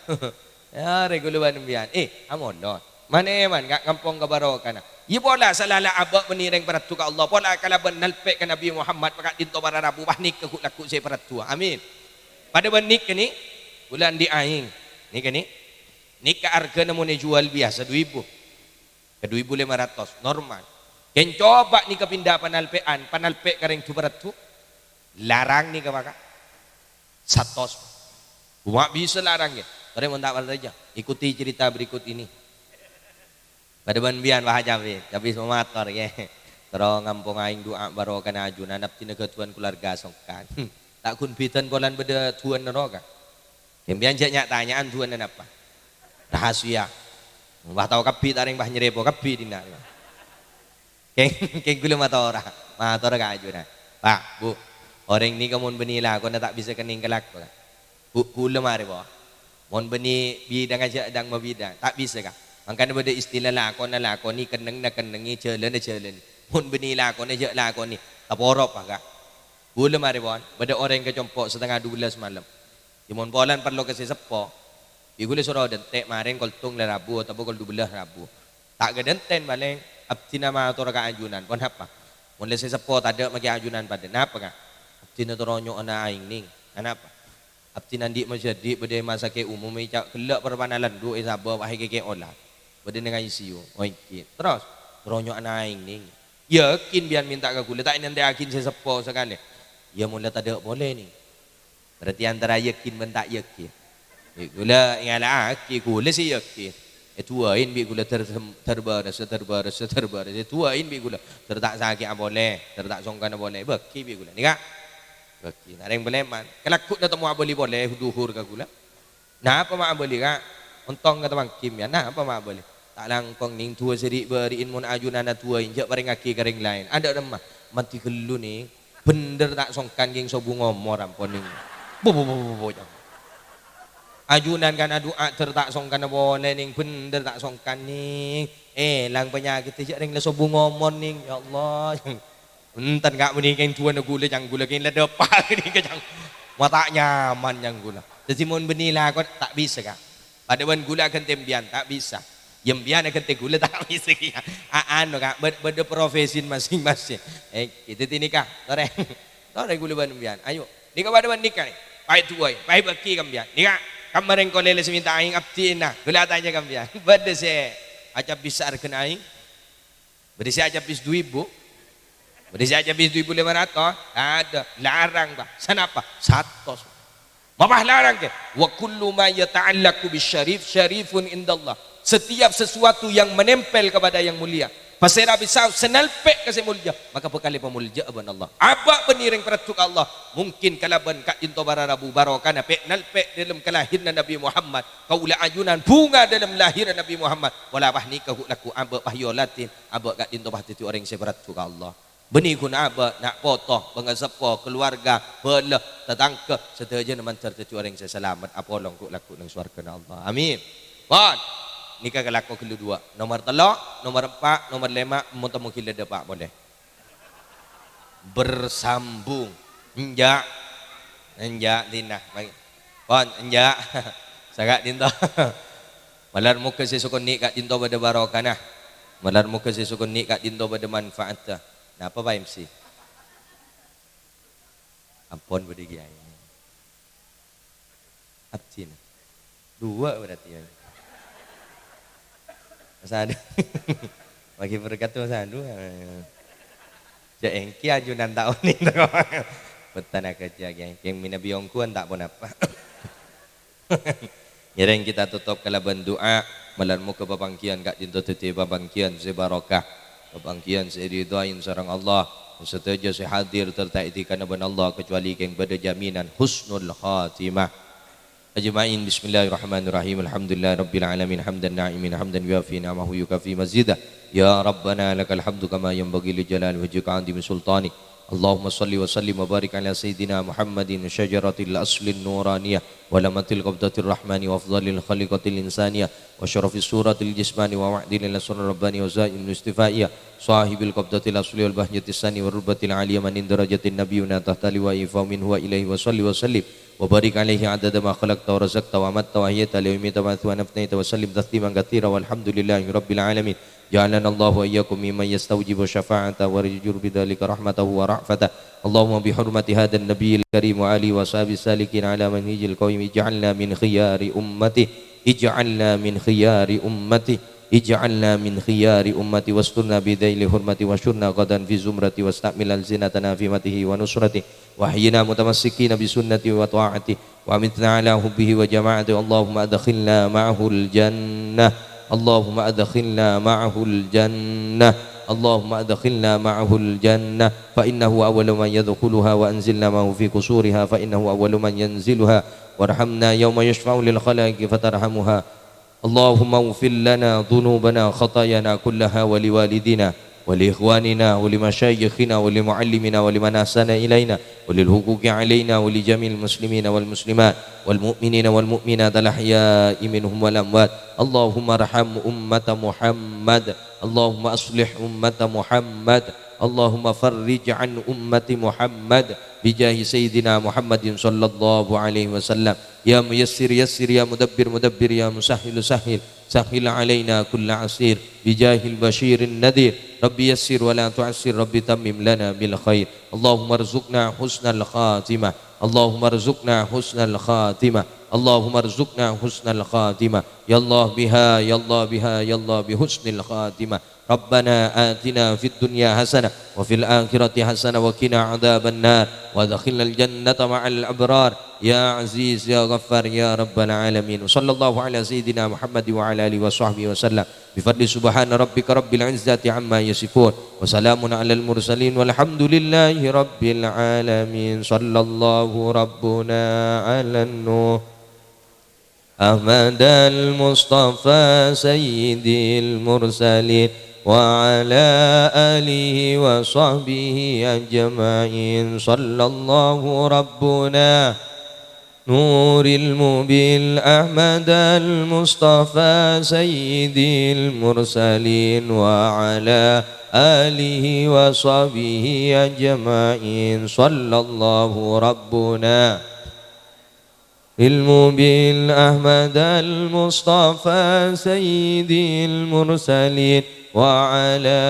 Ya, rè ghulâ bân sampèyan. Eh, amolod. Man-èman, Ka', ngampong ka barokana. Iyâ pola, salala abâ' bânnè rèng paraddhu ka Allah, pola kalabân nalpè' ka Nabbhi Muhammad, paka'dinto para rabu, wah, nèka ghu'-lagghu' sè paraddhu. Amin. Padâ bân nèka, nè, bulân di aèng. Nèka, nè. Nèka arghâna mon èjhuwâl biyasa du èbu. Ka du èbu lèma ratos, normal. Kèng coba nèka pinda panalpè'an, panalpè' ka rèng du-paraddhu. Larang nèka, Pak. Satos. Coma bisa larang, ya. Torè mon ta' parcajâ, ikuti cerita berikut ini. Padâ bân sampèyan, wah, cabbhi, cabbhi sè mator, ya. Terro ngampong aèng du'a barokana ajunan, abdhina ghâdhuwân kulawarga songkan. Ta' ghun bhidhân polana bâdâ du'ana rowa, Ka'. Sampèyan jhâ' nya'-tanya'an du'ana napa? Rahasia. Wah, tao kabbhi ta' rèng, wah, nyerèpo kabbhi dinna'. Kèng, kèng ghulâ matora. Mator ka ajunan. Pak, Bu, orèng nèka mon bânnè lakona ta' bisa kennèng kalako, Ka'. Bu, ghulâ marè, Bu. Mon bânnè bidhângnga jhâ' dâng-mabidhâng, ta' bisa, Ka'. Mangkana bâdâ istilah lakona lakoni, kennengnga kennengngè, jhâlâna jhâlâni. Mon bânnè lakona jhâ' lakoni, taporo, Pak, Ka'. Ghulâ marè, pon, bâdâ orèng ka compo' satengnga dubellâs malem. Yâ, mon polana parlo ka sè seppo, bi' ghulâ soro dântè' marèng kol-tong la rabu otabâ kol dubellâs rabu. Ta' kadântè'an palèng, abdhina mator ka ajunan, "Ponapa? Mon la sè seppo tadâ' makè ajunan padâ, napa, Ka'?" "Abdhina terro nyo'ona aèng, Nèng." "Anapa?" "Abdhina andi' masjid, bâdâ è masakè' umum, èca-, ghellâ' parpana landhu', èsabâ, wah, èkèkè' olat. Bâdâ neng I C U." "Oh, èngghi." "Terros?" "Terro nyo'ona aèng, Nèng." "Yakin biyân mènta ka ghulâ, ta' ènantè'aghi sè seppo sakalè?" "Yâ, mon la tadâ' polè, Nèng." Berarti antara yakin bân ta' yakin. Bi' ghulâ èngala'aghi, ghulâ sè yakin. Èdu'ain bi' ghulâ dâr-, dâr-bârâs, dâr-bârâs, dâr-bârâs. Èdu'ain bi' ghulâ dâr ta' sakè'a polè, dâr ta' songkana polè. Èbâghi bi' ghulâ. Nèka. Èbâghi. Narèng palèman. Kalagghuna temmo abâli polè, dhuhur ka ghulâ. Napa ma' abâli, Ka'? Ontong ka tamangghi, yâ. Napa ma' abâli? Ta' langkong, Nèng, du'a sè ri'-bâri'in mon ajunanna du'ain, jhâ' parèngaghi ka rèng laèn. Adâ' remma. Mandi ghâllu, Nèng. Bhendher ta' songkan kèng sobung omor ampon, Nèng. Bu, bu, bu, bu, bu, cong. Ajunan kana du'a dâr ta' songkana polè, Nèng, bhendher ta' songkan, Nèng. Èlang panyakèddhâ jhâ' rèng la sobung omor, Nèng. Ya Allah. Enten, Ka', bânnè kèng du'ana ghulâ, cang ghulâ kèng la dâpa' ghânèka, cang. Ma' ta' nyaman, cang ghulâ. Dhâddhi mon bânnè lakon ta' bisa, Ka'. Padâ bân ghulâ aghântè sampèyan, ta' bisa. Yâ, sampèyan aghântè ghulâ, ta' bisa kèya. A-, anu, Ka', bâ-, bâdâ profesi masing-masing. Eh, gitu, nèka. Torè. Torè ghulâ bân sampèyan. Ayo. Nèka padâ bân nèka, nè. Paè du'aè, paè bâghi ka sampèyan. Nèka. Kamma rèng kolè la sè mènta aèng abdhina. Kaulâ atanya ka sampèyan. Bâdâ sè acabbis saarghâna aèng? Bâdâ sè acabbis du èbu? Bâdâ sè acabbis du èbu lèma ratos? Tadâ'. Larang, Pak. Sanapa? Satos. Mapa larang, kè? "Wa kullu ma yata'allaqu bisyarif, syarifun indallah." Setiap sesuatu yang menempel kepada yang mulia. Pasèra bisa sè nalpè' ka sè molja, maka bhâkal èpamoljâ'â bân Allah. Abâ' bânnè rèng paraddhu ka Allah, mungkin kalabân ka'dinto para rabu barokana pè' nalpè' dâlem kalahèranna Nabbhi Muhammad, kaulâ ajunan bhunga dâlem lahèrra Nabbhi Muhammad, pola panèka ghu' lagghu' abâ' pas èolatè, abâ' ka'dinto pas dhâddhi orèng sè paraddhu ka Allah. Bânnè ghun abâ', na' poto, bângaseppo, kalowarga, bhâlâ, tatangghâ, sadhâjâna mandhâr dhâddhi orèng sè salamet, apolong ghu' lagghu' neng sowarghâna Allah. Amin. Pon. Nèka kalako ghâllu duwâ'. Nomer tello', nomer empa', nomer lèma', mon temmo ghilâ dâpa' polè. Bersambung. Enjâ'. Enjâ', Tina. Pon, enjâ'. Saka' dinto. Malar moghâ sè sakonè' ka'dinto bâdâ barokana. Malar moghâ sè sakonè' ka'dinto bâdâ manfaatta. Napa, Pak M C? Ampon bâdâ kèyaè. Abdhina. Duwâ' berarti, ya. Sadu. Bagi berkat tuh sadu. Cè' ènggi ajunan ta' onèng to. Bettana kerja, ya. Kèng mènabi ongghuwân ta' ponapa. Ngèrèng kita totop kalabân du'a, malar moghâ papangghiyân ka'dinto dhâddhi papangghiyân sè barokah, papangghiyân sè èridhoi sareng Allah. Sadhâjâ sè hadir tarta èdikana bân Allah, kecuali kèng bâdâ jaminan husnul khatimah. Ajma'in, bismillahirrahmanirrahim. Alhamdulillahirabbil alamin, hamdan na'imin, hamdan yuwafi ni'amahu yukafi mazidah. Ya Rabbana, lakal hamdu kama yanbaghi li jalali wajhika wa 'azimi sultanik. Allahumma shalli wa sallim wa barik ala sayyidina Muhammadin syajaratil aslin nuraniyah wa lamatil qabdatir rahmani wa afdhalil khaliqatil insaniyah wa syarafis suratil jismani wa ma'dinil asrar rabbani wa zainul istifaiyah sahibil qabdatil asli wal bahjatis sani wa rutbatil aliyah manin darajatin nabiyuna tahta liwa'i fa minhu wa ilaihi wa shalli wa sallim wa barik alaihi adada ma khalaqta wa razaqta wa amatta wa ahyayta li yaumil qiyamati wa afnaita wa sallim tasliman katsira walhamdulillahi rabbil alamin. Ja'alanallahu wa iyyakum mimman yastaujibu syafa'ata wa yarju bidzalika rahmatahu wa ra'fatah. Allahumma bihurmati hadan nabiyil karim wa alihi wa sahbihi salikin ala manhajil qawim ij'alna min khiyari ummati. Ij'alna min khiyari ummati. Ij'alna min khiyari ummati wasturna bidzaili hurmati wasyurna ghadan fi zumrati wasta'mil alsinatana fi matihi wa nusrati. Wa ahyina mutamassikina bi sunnati wa ta'ati. Wa amitna ala hubbihi wa jama'ati. Allahumma adkhilna ma'ahul jannah. Allahumma adkhilna ma'ahul jannah. Allahumma adkhilna ma'ahul jannah. Fa innahu awwalu man yadkhuluha wa anzilna ma'ahu fi qusuriha fa innahu awwalu man yanziluha. Warhamna yawma yusyfa'u lil khalaiqi fatarhamuha. Allahumma ighfir lana dzunubana khatayana kullaha wa liwalidina wa li ikhwanina wa li masyayikhina wa li muallimina wa liman ahsana ilaina wa lil huquqi alaina wa li jami'il muslimina wal muslimat wal mu'minina wal mu'minat al ahya'i minhum wal amwat. Allahumma arham ummata Muhammad. Allahumma aslih ummata Muhammad. Allahumma farrij an ummati Muhammad bijahi sayyidina Muhammadin sallallahu alaihi wasallam. Ya Muyassir, yassir, ya Mudabbir, mudabbir, ya Musahhil, sahhil, sahhil alaina kulla asir, bijahil basyirin nadhir, Rabbi yassir wa la tu'assir, Rabbi tammim lana bil khair. Allahumma rzuqna husnal khatimah, Allahumma rzuqna husnal khatimah, Allahumma rzuqna husnal khatimah. Ya Allah biha, ya Allah biha, ya Allah bi husnil khatimah. Rabbana atina fid dunya hasanah wa fil akhirati hasanah wa qina adzabannar wa adkhilnal jannata ma'al abrar ya Aziz ya Ghaffar ya Rabbal alamin. Wa sallallahu ala sayyidina Muhammad wa ala alihi wa sahbihi wa sallam. Bi fadli subhana rabbika rabbil izzati amma yasifun. Wa salamun alal mursalin walhamdulillahi rabbil alamin. Sallallahu rabbuna ala nuh. Ahmadal Mustafa Sayyidil Mursalin wa ala alihi wa sahbihi ajma'in. Sallallahu Rabbuna Nuril Mubin Ahmadal Mustafa Sayyidil Mursalin wa ala alihi wa sahbihi ajma'in. Sallallahu Rabbuna المبين أحمد المصطفى سيد المرسلين وعلى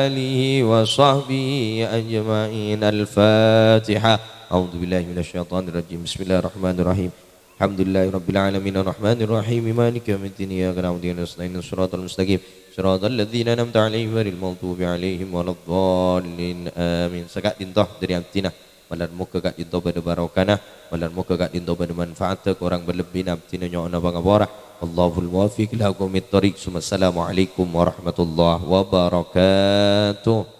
آله وصحبه أجمعين. الفاتحة. أعوذ بالله من الشيطان الرجيم. بسم الله الرحمن الرحيم. Alhamdulillahirabbil alamin, arrahmanirrahim, maliki yaumiddin, iyyaka na'budu wa iyyaka nasta'in, shiratal mustaqim, shiratal ladzina an'amta 'alaihim ghairil maghdubi 'alaihim waladdallin. Amin. Saka'dinto dhâri abdhina, malar moghâ ka'dinto bâdâ barokana, malar moghâ ka'dinto bâdâ manfaatta, korang bâlebbina abdhina nyo'ona pangapora. Wallahul muwaffiq ila aqwamit thoriq. Assalamualaikum warahmatullahi wabarakatuh.